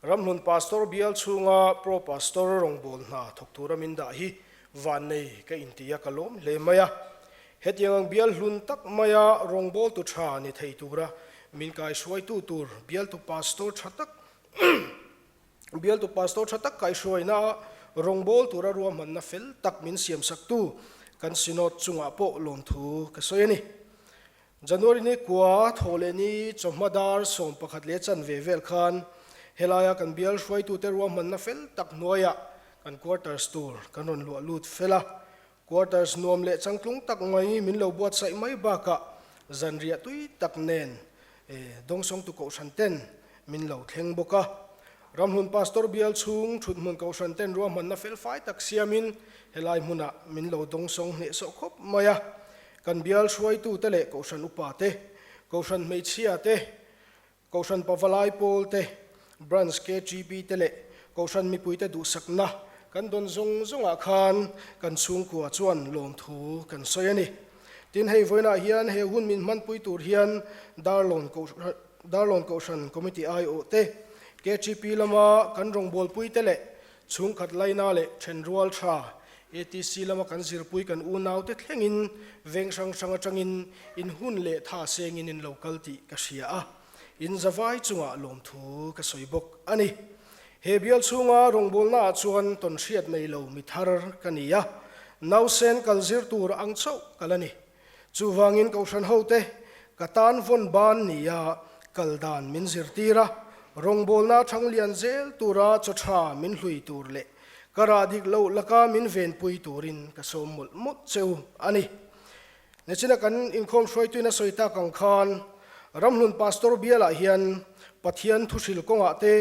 Ramhlun Pastor bial chhunga Pro Pastor rawngbâwl hna thawk tura min dah hi vannei ka inti a ka lawm hle mai a. Hetiang ang bial hlun tak maia rawngbawltu tha ni thei tura min kaihruaitu tur bialtu pastor tha tak bialtu pastor tha tak kaihruaina a rawngbâwl tura ruahmanna fel tak min siamsaktu kan Synod chungah pawh lawmthu ka sawi a ni. January ni kua thaw leh ni chawhma dar 11 leh chanve vel khan helaia kan bial hruaitute ruahmanna fel tak hnuaiah kan quarters tur kan rawn luah lut fel a, Quarters nuam leh changtlung tak mai min lo buatsaih mai bakah zanriah tui tak nen dawngsawngtu kohhran ten min lo thleng bawk a. Ramhlun Pastor bial chhung thuthmun kohhran ten ruahmanna felfai tak siamin helai hmunah min lo dawngsawng hnehsawh khawp mai a. Kan bial hruaitute leh kohhran upa te, kohhran hmeichhia te. Kohhran Pavalai Pawl te, Branch KTP te leh Kohhran mipuite duhsakna kan dawn zawng zawngah khan kan chhungkua chuan lawmthu kan sawi a ni. Tin, hei vawiinah hian he hun min hmanpui tur hian Darlawn Darlawn Kohhran Committee aiawh te, KTP lama kan rawngbawlpui te leh chhungkhat laina leh thenrual tha ATC lama kan zirpui kan unaute thlengin veng hrang hrang atangin in hun leh tha sengin in lo kal tih ka hria a, in zavai chungah lawmthu ka sawi bawk a ni. He bial chhunga rawngbawlna ah chuan tawnhriat nei lo mi thar ka ni a, nausen kal zir tur ang chauh ka la ni. Chuvangin Kohhran hote ka tan vawn ban nia kal dan min zirtir a, rawngbawlna thang lian zel tura chaw tha min hlui tur leh ka rah dik loh laka min venpui turin ka sawm mawlh mawlh cheu a ni. Nichina kan inkhawm hruaituin a sawi tak ang khan Ramhlun Pastor bialah hian Pathian thuhril kawngah te,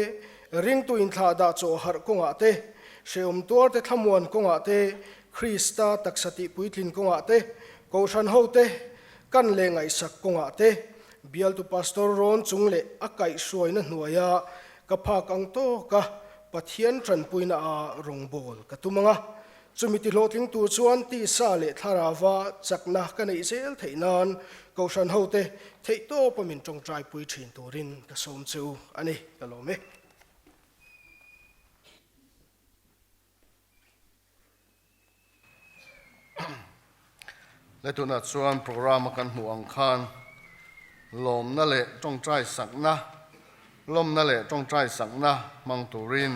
ringtu inthlah dah chaw harh kawngah te, hrehawm tuarte thlamuan kawngah te, Krista taksa tih puitlin kawngah te, Kohhran hote kan leh ngaihsak kawngah te, bialtu Pastor rawn chung leh a kaihhruaina hnuaia ka phak ang tawka Pathian tanpuina a rawngbâwl ka tum ang a. Chumi tihlawhtling tur chuan tisa leh thlarauva chakna ka neih zel theih nan Kohhran hote theihtawpa min tawngtaipui thin turin ka sawm che u a ni, ka lawm e. Le tunah chuan programme a kan hmuh ang khan lawmna leh tawngtai sakna, lawmna leh tawngtai sakna hmang turin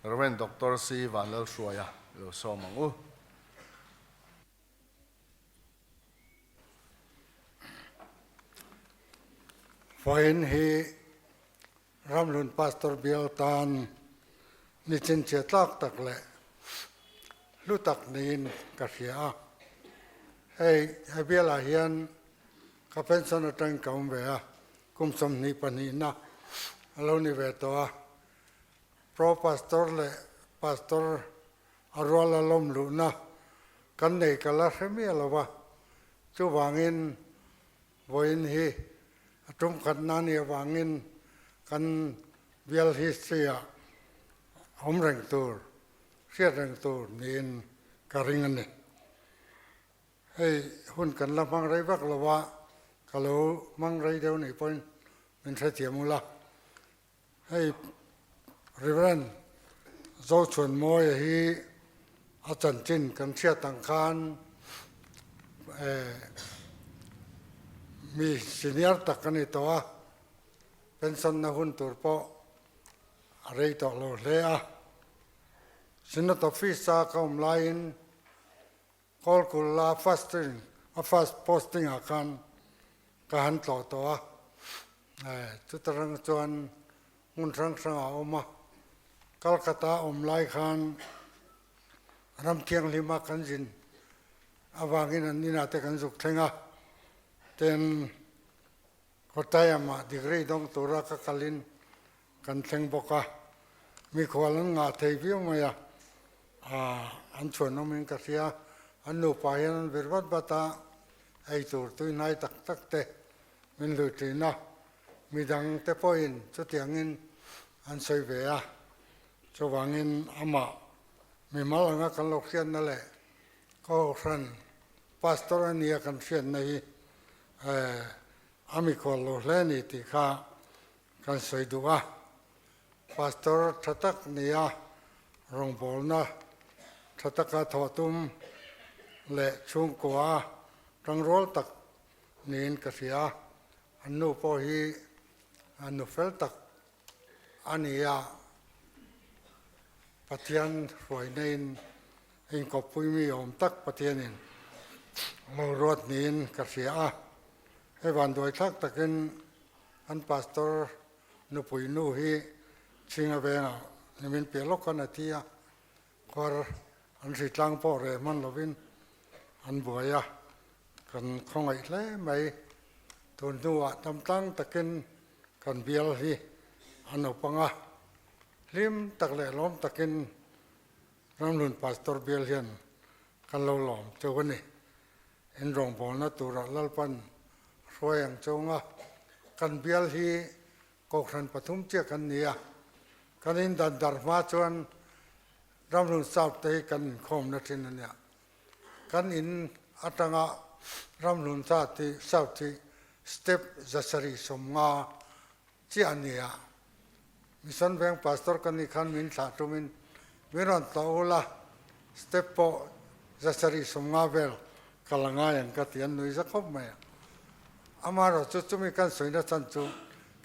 Rev. Doctor C. Vanlalhruaia i lo sawm ang u. Vawiin hi Ramhlun Pastor bial tan ni chinchia tlak tak leh hlu tak niin ka hria a. Hei he bialah hian ka pension atangin ka awm ve a, kum 22na a lo ni ve tawh a. Pro Pastor leh Pastor a rual a lawm luhna kan nei ka la hre miah lo va, chuvangin Vawiin hi a tum khatna a nih avangin kan bial history-ah awm reng tur, hriat reng tur niin ka ring a ni. Hei hun kan la hmang rei vak lo a, ka lo hmang rei deuh nih pawhin min hrethiam ula. Hei Reverend Zochhuanmawia hi a chanchin kan hriat ang khan mi senior tak a ni tawh a, pension na hun tur pawh a rei tawh lo hle a. Synod office a ka awm laiin Kawlkul a fasting a fast posting ah khan ka han tlawh tawh a, chuta rang chuan hmun hrang hrang ah a awm a, Calcutta a awm lai khan ram thianghlim a kan zin avangin an inah te kan zuk thleng a, tin Kottayam ah degree dawng tura ka kalin Kan thleng bawk a, mikhual an ngah thei viau mai a, an chhuanawmin ka hria. An nupa hian an vir vat vat a, ei tur tui hnai tak tak te min hlui thin a, midang te pawhin chutiangin an sawi ve a, chuvangin amah mimal anga kan lo hriatna leh Kohhran Pastor a nia kan hriatna hi a mikhual lo hle a ni tih kha Kan sawi duh a, Pastor tha tak nia rawngbawlna tha taka thawh tum leh chhungkua tangrual tak niin ka hria. An nu pawh hi a nu fel tak a ni a, Pathian hruaina-in inkawppui mi awm tak Pathianin lo ruat niin ka hria a. Hei vanduaithlak takin An pastor nupui nu hi Chhinga vengah nimin piah lawk khan a thi a, khuar an hri tlang pawh reh hman lovin an buai a, kan khawngaih hle mai. Tun hnuah tam tlang takin kan bial hi an awp ang a, hlim tak leh lawm takin Ramhlun Pastor bial hian kan lo lawm cheu a ni. In rawngbawlna turah Lalpan hruai ang chunga kan bial hi Kohhran pathum chiah kan ni a, kan indan dar hma chuan Ramhlun South te hi kan inkhawmna thin a nia. Kan in atanga Ramhlun South hi step 750 chiah a ni a. Mission Veng Pastor ka nih khan min thlah tumin min rawn tlawh ul a, step pawh 750 vel ka la ngai ang ka ti, an nui za khawp mai a. Amaherawhchu chumi kan sawina chan chu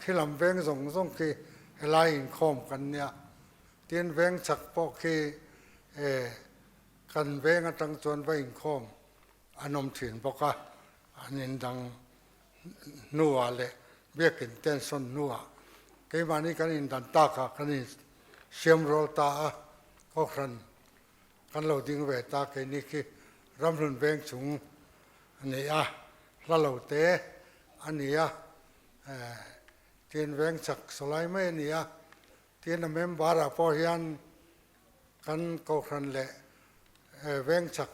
khilam veng zawng zawng khi helai inkhawm kan nia, tin veng chak pawh khi e kan veng atang chuan va inkhawm an awm thin bawk a, an indang hnuah leh biakin tension hnuah keimahni kan indan takah kan insiam rual ta a, Kohhran kan lo ding ve ta keini khi ramhlun veng chung a ni a, hla lo te a ni a, tin veng chak sawlai mai a ni a, tin a member ah pawh hian kan Kohhran leh veng chak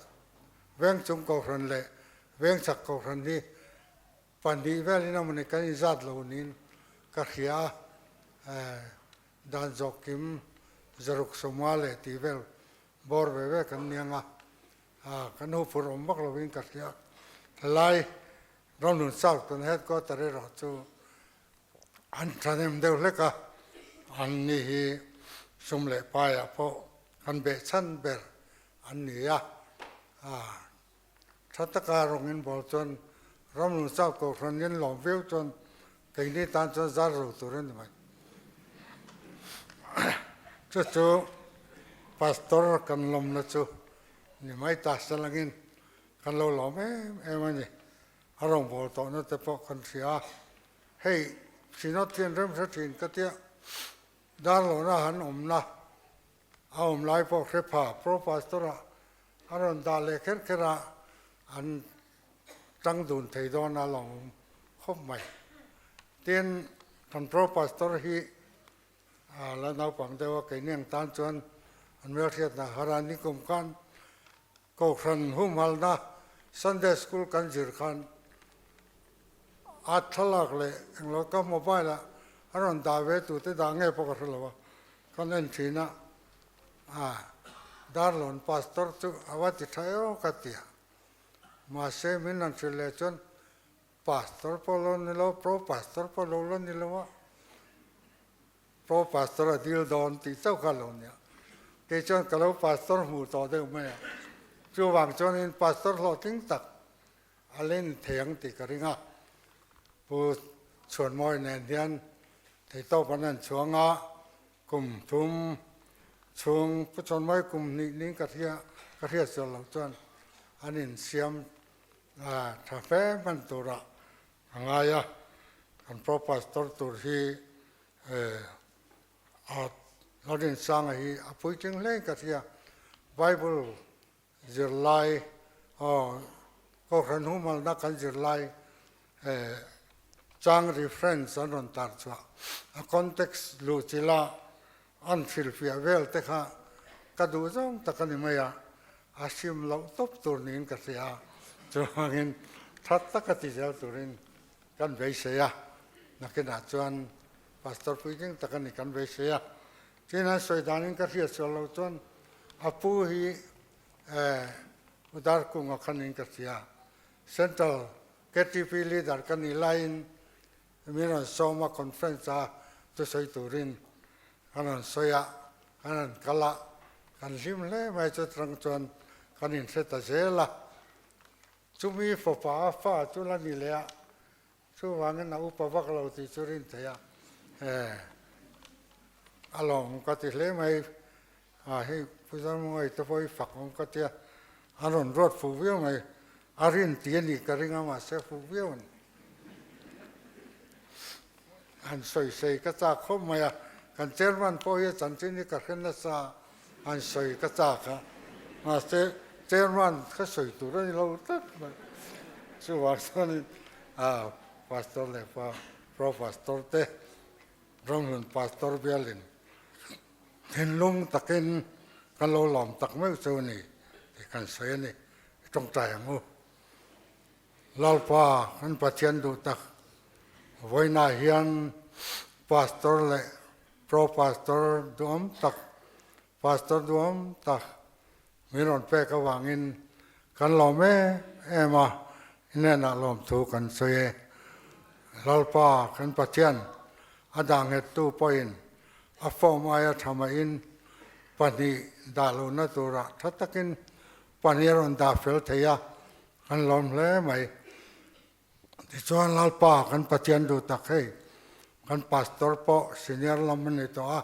veng chung Kohhran leh veng chak Kohhran hi pahnih velin a mawni kan inzat lo niin ka hria a, dan zawk kim 650 leh tih vel bawr ve ve kan ni ang a, kan huphurh awm vak lovin ka hria. Helai Ramhlun South kan headquarter erawh chu An thahnem deuh hlek a, an ni hi sum leh paiah pawh kan beh chhan ber an ni a. Tha taka rawngin bawl chuan Ramlung South Kohhran in lawm viau chuan keini tan chuan zar lo tur a ni mai. Chu chu Pastor kan lawmna chu ni mai ta salangin kan lo lawm em em a ni. A rawngbâwl tawhna te pawh kan hria a, hei Synod hian rem hre thin ka tia, Darlawna han awmna a awm lai pawh hre pha, Pro Pastor ah a rawn dah leh kher kher a, an tang dun thei dawn a lawm khawp mai. Tin, kan Pro Pastor hi la naupang deuh a, keini ang tan chuan an hmelhriatna har a, nikum khan Kohhran humhalna Sunday School kan zir khan a thlalak leh englo ka mobile ah a rawn dah ve tute dah nge pawh ka hre lo a, kan en thin a, a Darlawn Pastor chu a va ti tha eo ka ti a, mahse min rawn hrilh leh chuan Pastor pawh lo ni lo, Pro Pastor pawh lo la ni lo a. Pro Pastor a dil dawn tih chauh kha lo nia. Kei chuan ka lo Pastor hmuh tawh deuh mai a. Chuvang chuanin Pastor hlawhtling tak a len thei ang tih ka ring a. Pu Chhuanmawi nen hian theihtawp an han chhuang a, kum thum chhung Pu Chhuanmawi kum hnih ning ka hria ka hriat sual loh chuan an insiam tha fe hman turah a ngai a. Kan Pro Pastor tur hi A Lalrinsanga hi a puitling hlein ka hria. Bible zirlai aw Kohhran humalna kan zirlai chang reference an rawn tar chhuah a context luh chila an hrilhfiah vel te kha ka duh zawng tak a ni mai a, a hrim loh tawp tur niin ka hria. Chuvangin that taka ti zel turin Kan beisei a, nakinah chuan Pastor puitling tak a ni kan beisei a. Tin an sawi danin ka hriat sual lo chuan a pu hi U Darkunga khanin ka hria. Central ktp leader ka nih laiin min rawn sawm a conference a thusawi turin kan rawn sawi a, kan rawn kal a, kan hlim hle mai chutang chuan kan inhre ta zel a. Chumi fapa a fa chu la ni leh a, chuvangin a upa vak lo tih chu rin theih a, he a lawm ka ti hle mai, a hei Pu Zarmungai te pawh hi fak awm ka tia, a rawn ruat fuh viau mai, a rin ti a nih ka ring a mahse fuh viau a ni. Han sawi sawi ka chak khawp mai a, kan chairman pawh hi a chanchin hi ka hre nasa a, han sawi ka chak a, mahse chairman ka sawi tur a ni lo tlat mai. Chuvang chuanin ah pastor leh pa pro pastor te ramhlun pastor bialin thinlung takin kan lo lawm tak meuh chu a ni tih kan sawi a ni, i tawngtai ang u. Lalpa kan Pathian duh tak vawiinah hian Pastor leh Pro Pastor duhawm tak, Pastor duhawm tak min rawn pek avangin kan lawm em em a, i hnenah lawmthu kan sawi e. Lalpa kan Pathian a dah nghettu pawhin a form aia tha mahin pahnih dah lohna turah tha takin pahnih a rawn dah fel thei a, kan lawm hle mai. Tichuan Lalpa kan Pathian duh tak hei kan Pastor pawh senior lam a ni tawh a,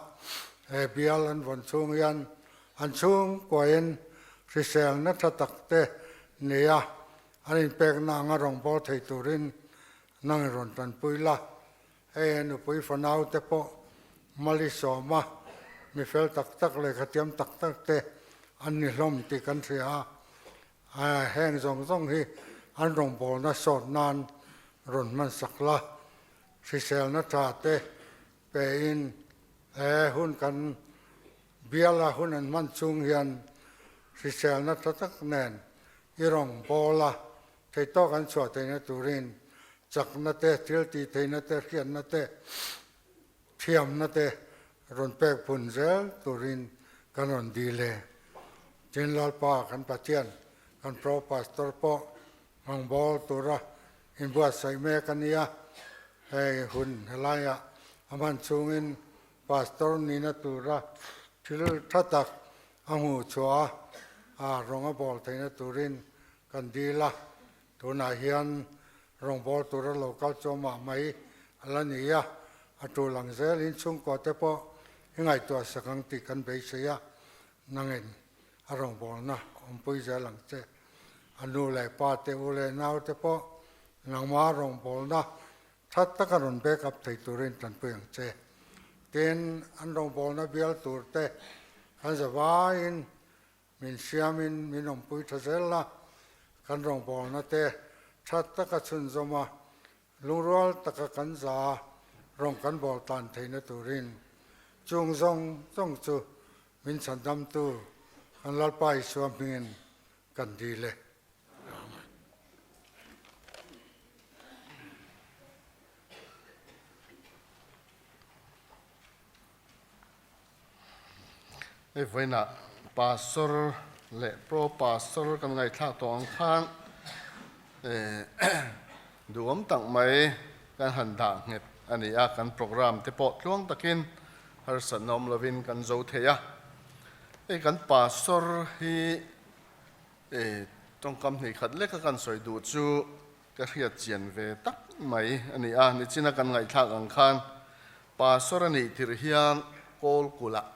he bial an vawn chhung hian an chhungkuain hriselna tha tak te nei a, an inpekna anga rawngbâwl thei turin nang i rawn tanpui la. Hei a nupui fanau te pawh mali sawma mi fel tak tak lehkha thiam tak tak te an ni hlawm tih kan hria a. Heng zawng zawng hi an rawngbawlna sawt nan rawn hman sak la, hriselna tha te pein he hun kan biala hun an hman chung hian hriselna tha tak nen i rawngbawla theihtawk an chhuah theihna turin chakna te, thil tih theihna te, hriatna te, Thiamna te rawn pek phun zel turin kan rawn dil e. Tin Lalpa kan Pathian kan Pro Pastor pawh hmangbawl tura inbuatsaih mek a nia. Hei hun helaiah a hman chungin Pastor nihna tura thil tha tak a hmuh chhuah a, rawng a bawl theihna turin kan dil a. Tunah hian rawngbâwl tura lo kal chuamah mai a la ni a, a tul ang zelin chhungkua te pawh i ngaihtuah sak ang tih kan beisei a, nangin a rawngbâwlna awmpui zel ang che. A nu leh pa te, u leh nau te pawh nangmah rawngbâwlna that taka rawn back up thei turin tanpui ang che. Tin, an rawngbâwlna bial tur te kan zavaiin Min siamin min awmpui tha zel la, kan rawngbawlna te tha taka chhunzawm a, lungrual taka kan za rawng kan bawl tan theihna turin chung zawng zawng chu min chhandamtu kan Lalpa Isua hmingin kan dil e. Amen. Hei vawiinah Pastor leh Pro Pastor kan ngaihthlak tawh ang khan duhawm tak mai kan han dah nghet a ni a, kan program te pawh tluang takin harsatna awm lovin kan zo thei a. Hei kan Pastor hi tawngkam hnih khat leka kan sawi duh chu Ka hriat chian ve tak mai a ni a, nichina kan ngaihthlak ang khan Pastor a nih tirh hian Kawlkulh ah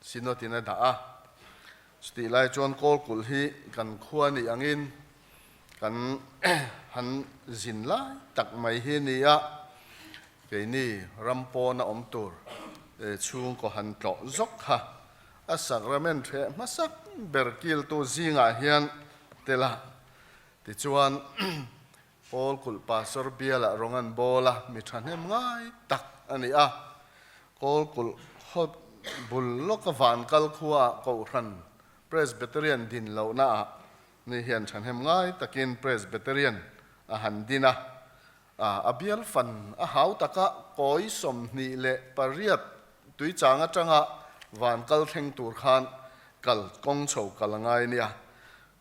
Synod in a dah a, chutih lai chuan Kawlkulh hi kan khua nih angin kan han zin lai tak mai hi a ni a, keini ram pawna awm tur chhungkaw han tlawh zawk kha a sacrament hreh hmasak ber kiltu zingah hian tel a. Tichuan, Paul kulh pastor bialah rawng an bawl a, mi thahnem ngai tak a ni a. Kawl kulh khaw bul lawka van kal khuaah Kohhran Presbyterian din lohnaah ni hian thahnem ngai takin Presbyterian a han din a. A bial fan a hau taka kawi 28 tuichang atanga van kal thleng tur khan kal kawng chho kal a ngai nia.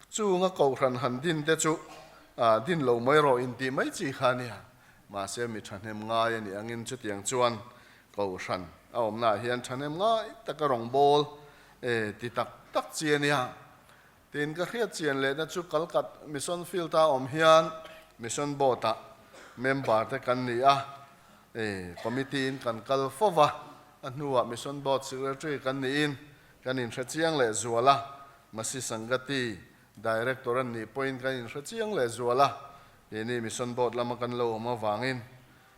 Chunga Kohhran han din te chu din lo mai rawh intih mai chi kha a nia. Mahse mi thahnem ngai a nih angin chutiang chuan Kohhran a awmnaah hian thahnem ngai taka rawngbâwl ti tak tak chi a nia. Tin ka hriat chian lehna chu Kalkat Mission Field-a awm hian Mission Board-ah member te kan ni a, committee-in kan kal fo va, a hnuah Mission Board Secretary kan niin kan inhre chiang leh zual a, Masi Sangati Director an nih pawhin kan inhre chiang leh zual a, keini Mission Board lama kan lo awm avangin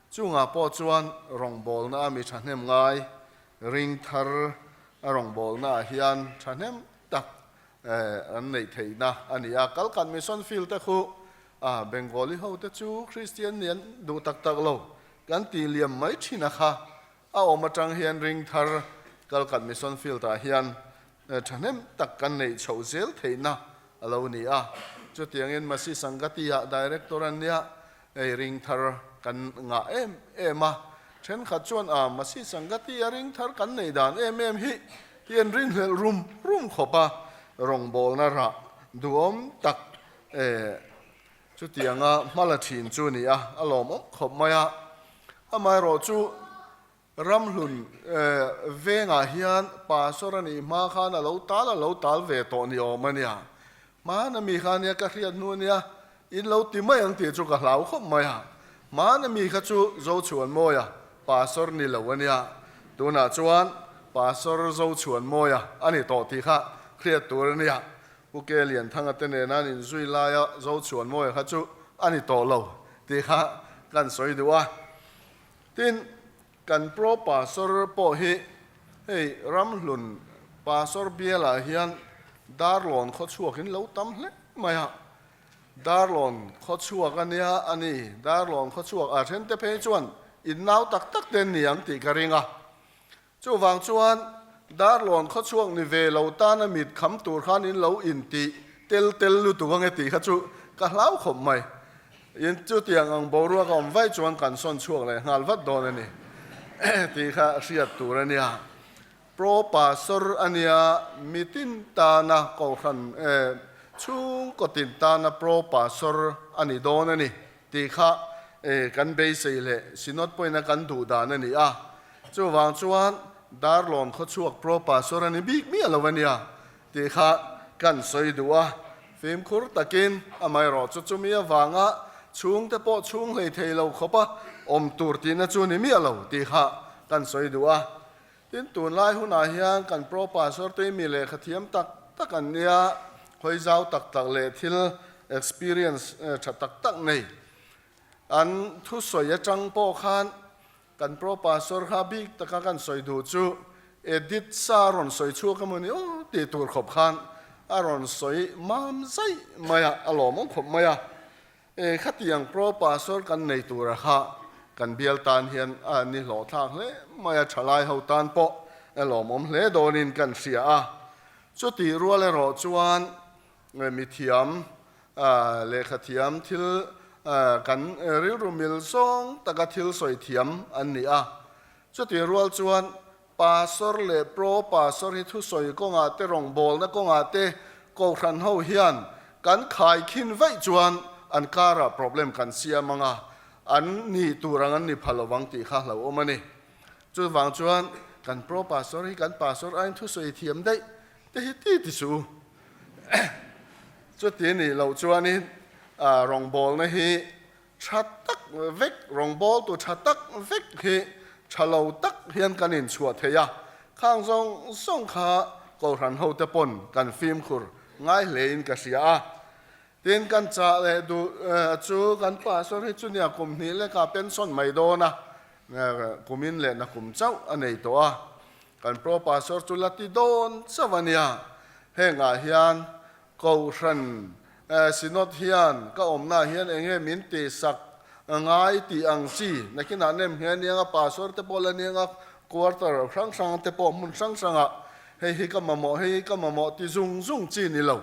chungah pawh chuan rawngbawlna a mi thahnem ngai ring thar a rawngbawlna ah hian thahnem tak an neih theihna a ni a. Kalkan Mission Field te khu Bengali ho te chu Kristian nih an duh tak tak lo kan tih liam mai thin a kha. A awm atang hian ring thar Kalkat Mission Field ah hian thahnem tak kan neih chhoh zel theihna a lo ni a. Chutiangin Masi Sangati ah Director an nia, hei ring thar kan ngah em em a. Thenkhat chuan a Masi Sangati a ring thar kan nei dan em em hi hi an rinhlelh rum rum khawp a, rawngbawlna rah duhawm tak eh chutianga hma la thin chu ni a, a lawmawm khawp mai a. Amaherawhchu Ramhlun vengah hian pastor a nih hma khan a lo tal a lo tal ve tawh ni awm a nia. Hmana mi kha nia ka hriat hnu ania in lo ti mai ang tih chu ka hlau khawp mai a. Hmana mi kha chu Zochhuanmawia pastor ni lo a nia. Tunah chuan pastor Zochhuanmawia a ni tawh tih kha hriat tur a nia. Pu Ke Lianthanga te nena an inzui laia Zochhuanmawia kha chu a ni tawh lo tih kha kan sawi duh a. Tin, kan Pro Pastor pawh hi hei Ramhlun Pastor bialah hian Darlawn khawchhuakin lo tam hle mai a. Darlawn khawchhuak a nia a ni, Darlawn khawchhuak a then te phei chuan in nau tak tak te an ni ang tih ka ring a. Chuvang chuan Darlawn khawchhuak ni ve lo tana mit kham tur khan in lo intih tel tel lutuk ange tih kha chu ka hlau khawp mai. In chutiang ang boruak a awm vaih chuan kan sawn chhuak leh nghal vat dawn a ni tih kha hriat tur a nia. Pro Pastor a nia, mitin tana kohhran chhungkaw tin tana Pro Pastor a ni dawn a ni tih kha kan beisei leh Synod pawhin a kan duh dan a ni a. Chuvang chuan Darlawn khawchhuak Pro Pastor a ni bik miah lo a nia tih kha kan sawi duh a, fimkhur takin amaherawh chu chumi avanga chhungte pawh chhung hlei thei lo khawpa awm tur tihna chu ni miah lo tih kha kan sawi duh a. Tin, tunlai hunah hian kan Pro Pastor te mi lehkha thiam tak tak an nia, hawi zau tak tak leh thil experience tha tak tak nei an thusawi atang pawh khan Kan Pro Pastor kha bik taka kan sawi duh chu Edit sa rawn sawi chhuak emaw ni aw tih tur khawp khan a rawn sawi mam zaih mai a, a lawmawm khawp mai a. E khatiang Pro Pastor kan nei tura kha kan bial tan hian a ni hlawhthlak hle mai a, thalai ho tan pawh a lawmawm hle dawnin kan hria a. Chutih rual erawh chuan Mithiam, lehkhathiam thil kan rilru mil zawng taka thil sawi thiam an ni a. Chutih rual chuan Pastor leh Pro Pastor hi thusawi kawngah te rawngbawlna kawngah te Kohhran ho hian kan khaikhin vaih chuan an karah problem kan siam ang a, an nih tur ang an ni pha lovang tih kha hlauhawm a ni. Chuvang chuan kan Pro Pastor hi kan Pastor aiin thusawi thiam daih te hi ti ti suh u. Chuti nih loh chuanin rawngbawlna hi tha tak vek, rawngbawltu tha tak vek hi tha lo tak hian kan inchhuah thei a, khang zawng zawng kha Kohhran hote pawn kan fimkhur ngai hlein ka hria a. Tin, kan chah leh duh chu kan pastor hi chu nia kum hnih lekah pension mai dawn a, kumin leh nakum chauh a nei tawh a. Kan Pro Pastor chu la ti dawn chauh a nia. Hengah hian Kohhran Synod hian ka awmnaah hian eng nge min tihsak ngai tih ang chi nakinah nem nghe aniang a, Pastor te pawh la niang a, quarter hrang hrang te pawh hmun hrang hrangah hei hi ka mamawh, hei hi ka mamawh ti zung zung chi ni lo.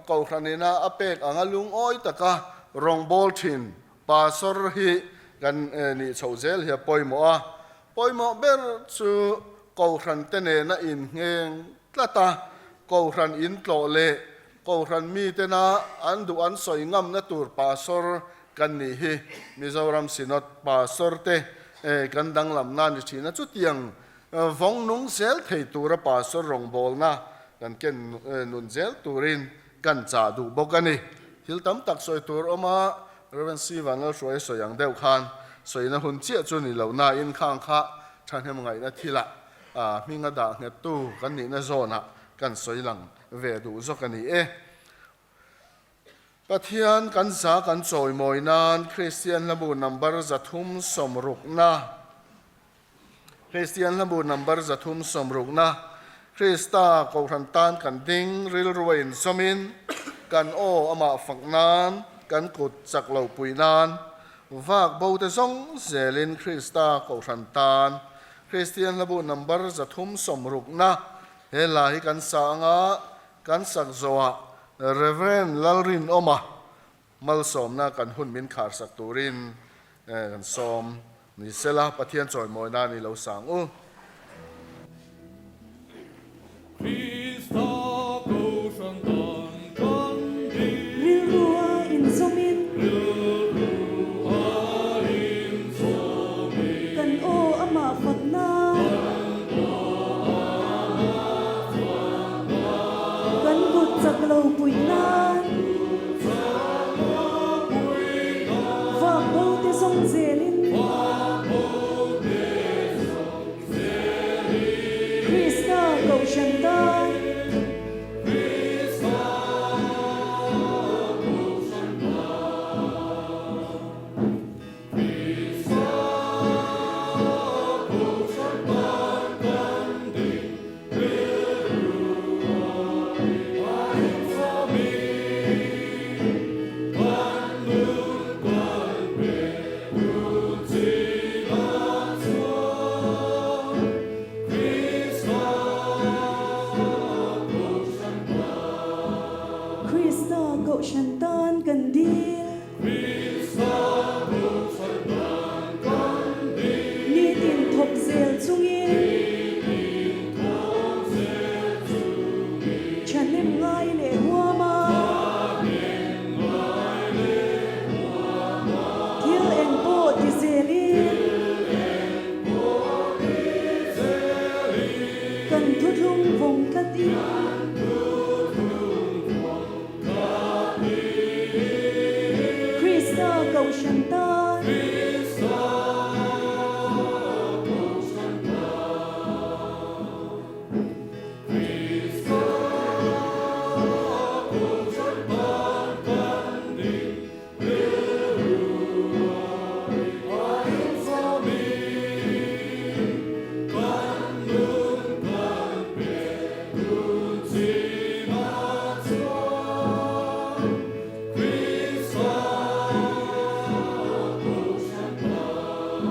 Kohhran ina a pek anga lungawi taka rawngbâwl thin Pastor hi kan nih chhoh zel hi a pawimawh a. Pawimawh ber chu Kohhran te nena inngheng tlat a, Kohhran intlawh leh Kohhran mitena an duh an sawi ngamna tur Pastor kan nih hi Mizoram Synod Pastor te kan danglamna a ni thin a, chutiang vawng nung zel thei tura Pastor rawngbawlna kan ken nun zel turin kan chah duh bawk a ni. Thil tam tak sawi tur awm a, Rev. C. Vanlalhruai a sawi ang deuh khan sawina hun chiah chu ni lo nain khang kha thahnem ngaihna thilah hminga dah nghettu kan nihna zawnah kan sawi lang ve duh zawk a ni e. Pathian kan za kan chawimawi nan Kristian hlabu number 360na Kristian hlabu number 360na Krista Kohhran tan kan ding rilru a inzawmin kan aw amah fak nan kan kut chak lo pui nan vak bo te zawng zelin Krista Kohhran tan Kristian hlabu number 360na he hla hi kan sa anga kan sak zawhah Rev. Lalrinawma malsawmna kan hun min kharsak turin kan sawm. Ni sela, Pathian chawimawi nan i lo sang u. Krista Kohhran dan kan ding. Rilrua inzawmin. Rilrua inzawmin. Kan aw amah fak nan. Kan aw amah fak nan. Kan kut chak lo puih nan. Kut chak lo puih nan. Vak bo te zawng zelin. Vak bo te zawng zelin. Krista Kohhran tan. Krista Kohhran tan. Krista Kohhran tan kan ding rilru a inzawmin. Kan nun kal pe tun chinah chuan Krista Kohhran tan. Krista Kohhran tan kan dil. Krista Kohhran tan kan dil. Nitin thawk zel chungin. Nitin thawk zel chungin. Thahnem ngai leh huam a. Thahnem ngai leh huam a. Thil eng pawh ti zelin. Thil eng pawh ti zelin. Kan thuthlung vawng tlat in. Kan thuthlung vawng tlat in. Krista Kohhran tan. Krista Kohhran tan. Krista Kohhran tan kan ding rilru a inzawmin. Kan nun kan pe tun chinah chuan Krista Kohhran tan.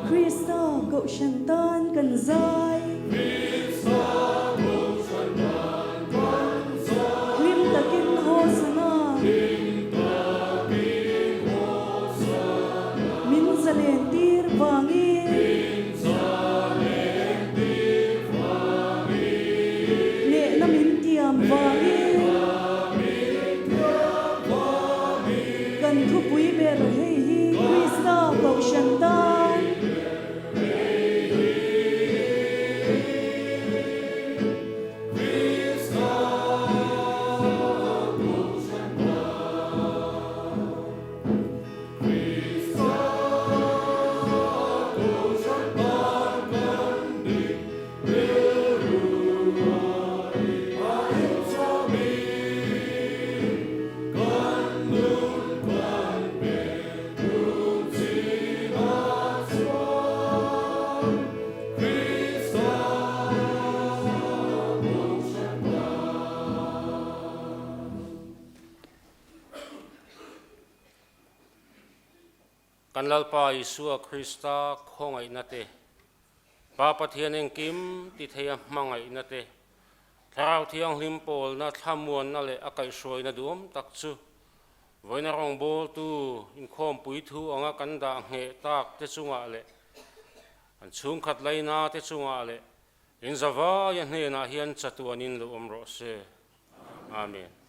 Krista Kohhran tan kan zai. Krista Kohhran tan kan zai. Hlim takin Hosana. Hlim takin Hosana. Min zalen tir vangin. Min zalen tir vangin. Hnehna min tiam vangin. Hnehna min tiam vangin. Kan thupui ber hei hi Krista Kohhran tan. Kan Lalpa Isua Krista khawngaihna te, Pa Pathian engkim ti theia hmangaihna te, Thlarau Thianghlim pawlna thlamuanna leh a kaihhruaina duhawm tak chu vawiina rawngbawltu inkhawmpui thu anga kan dah ngheh tak te chungah leh an chhungkhat laina te chungah leh inzavaia hnenah hian chatuanin lo awm rawh se. Amen.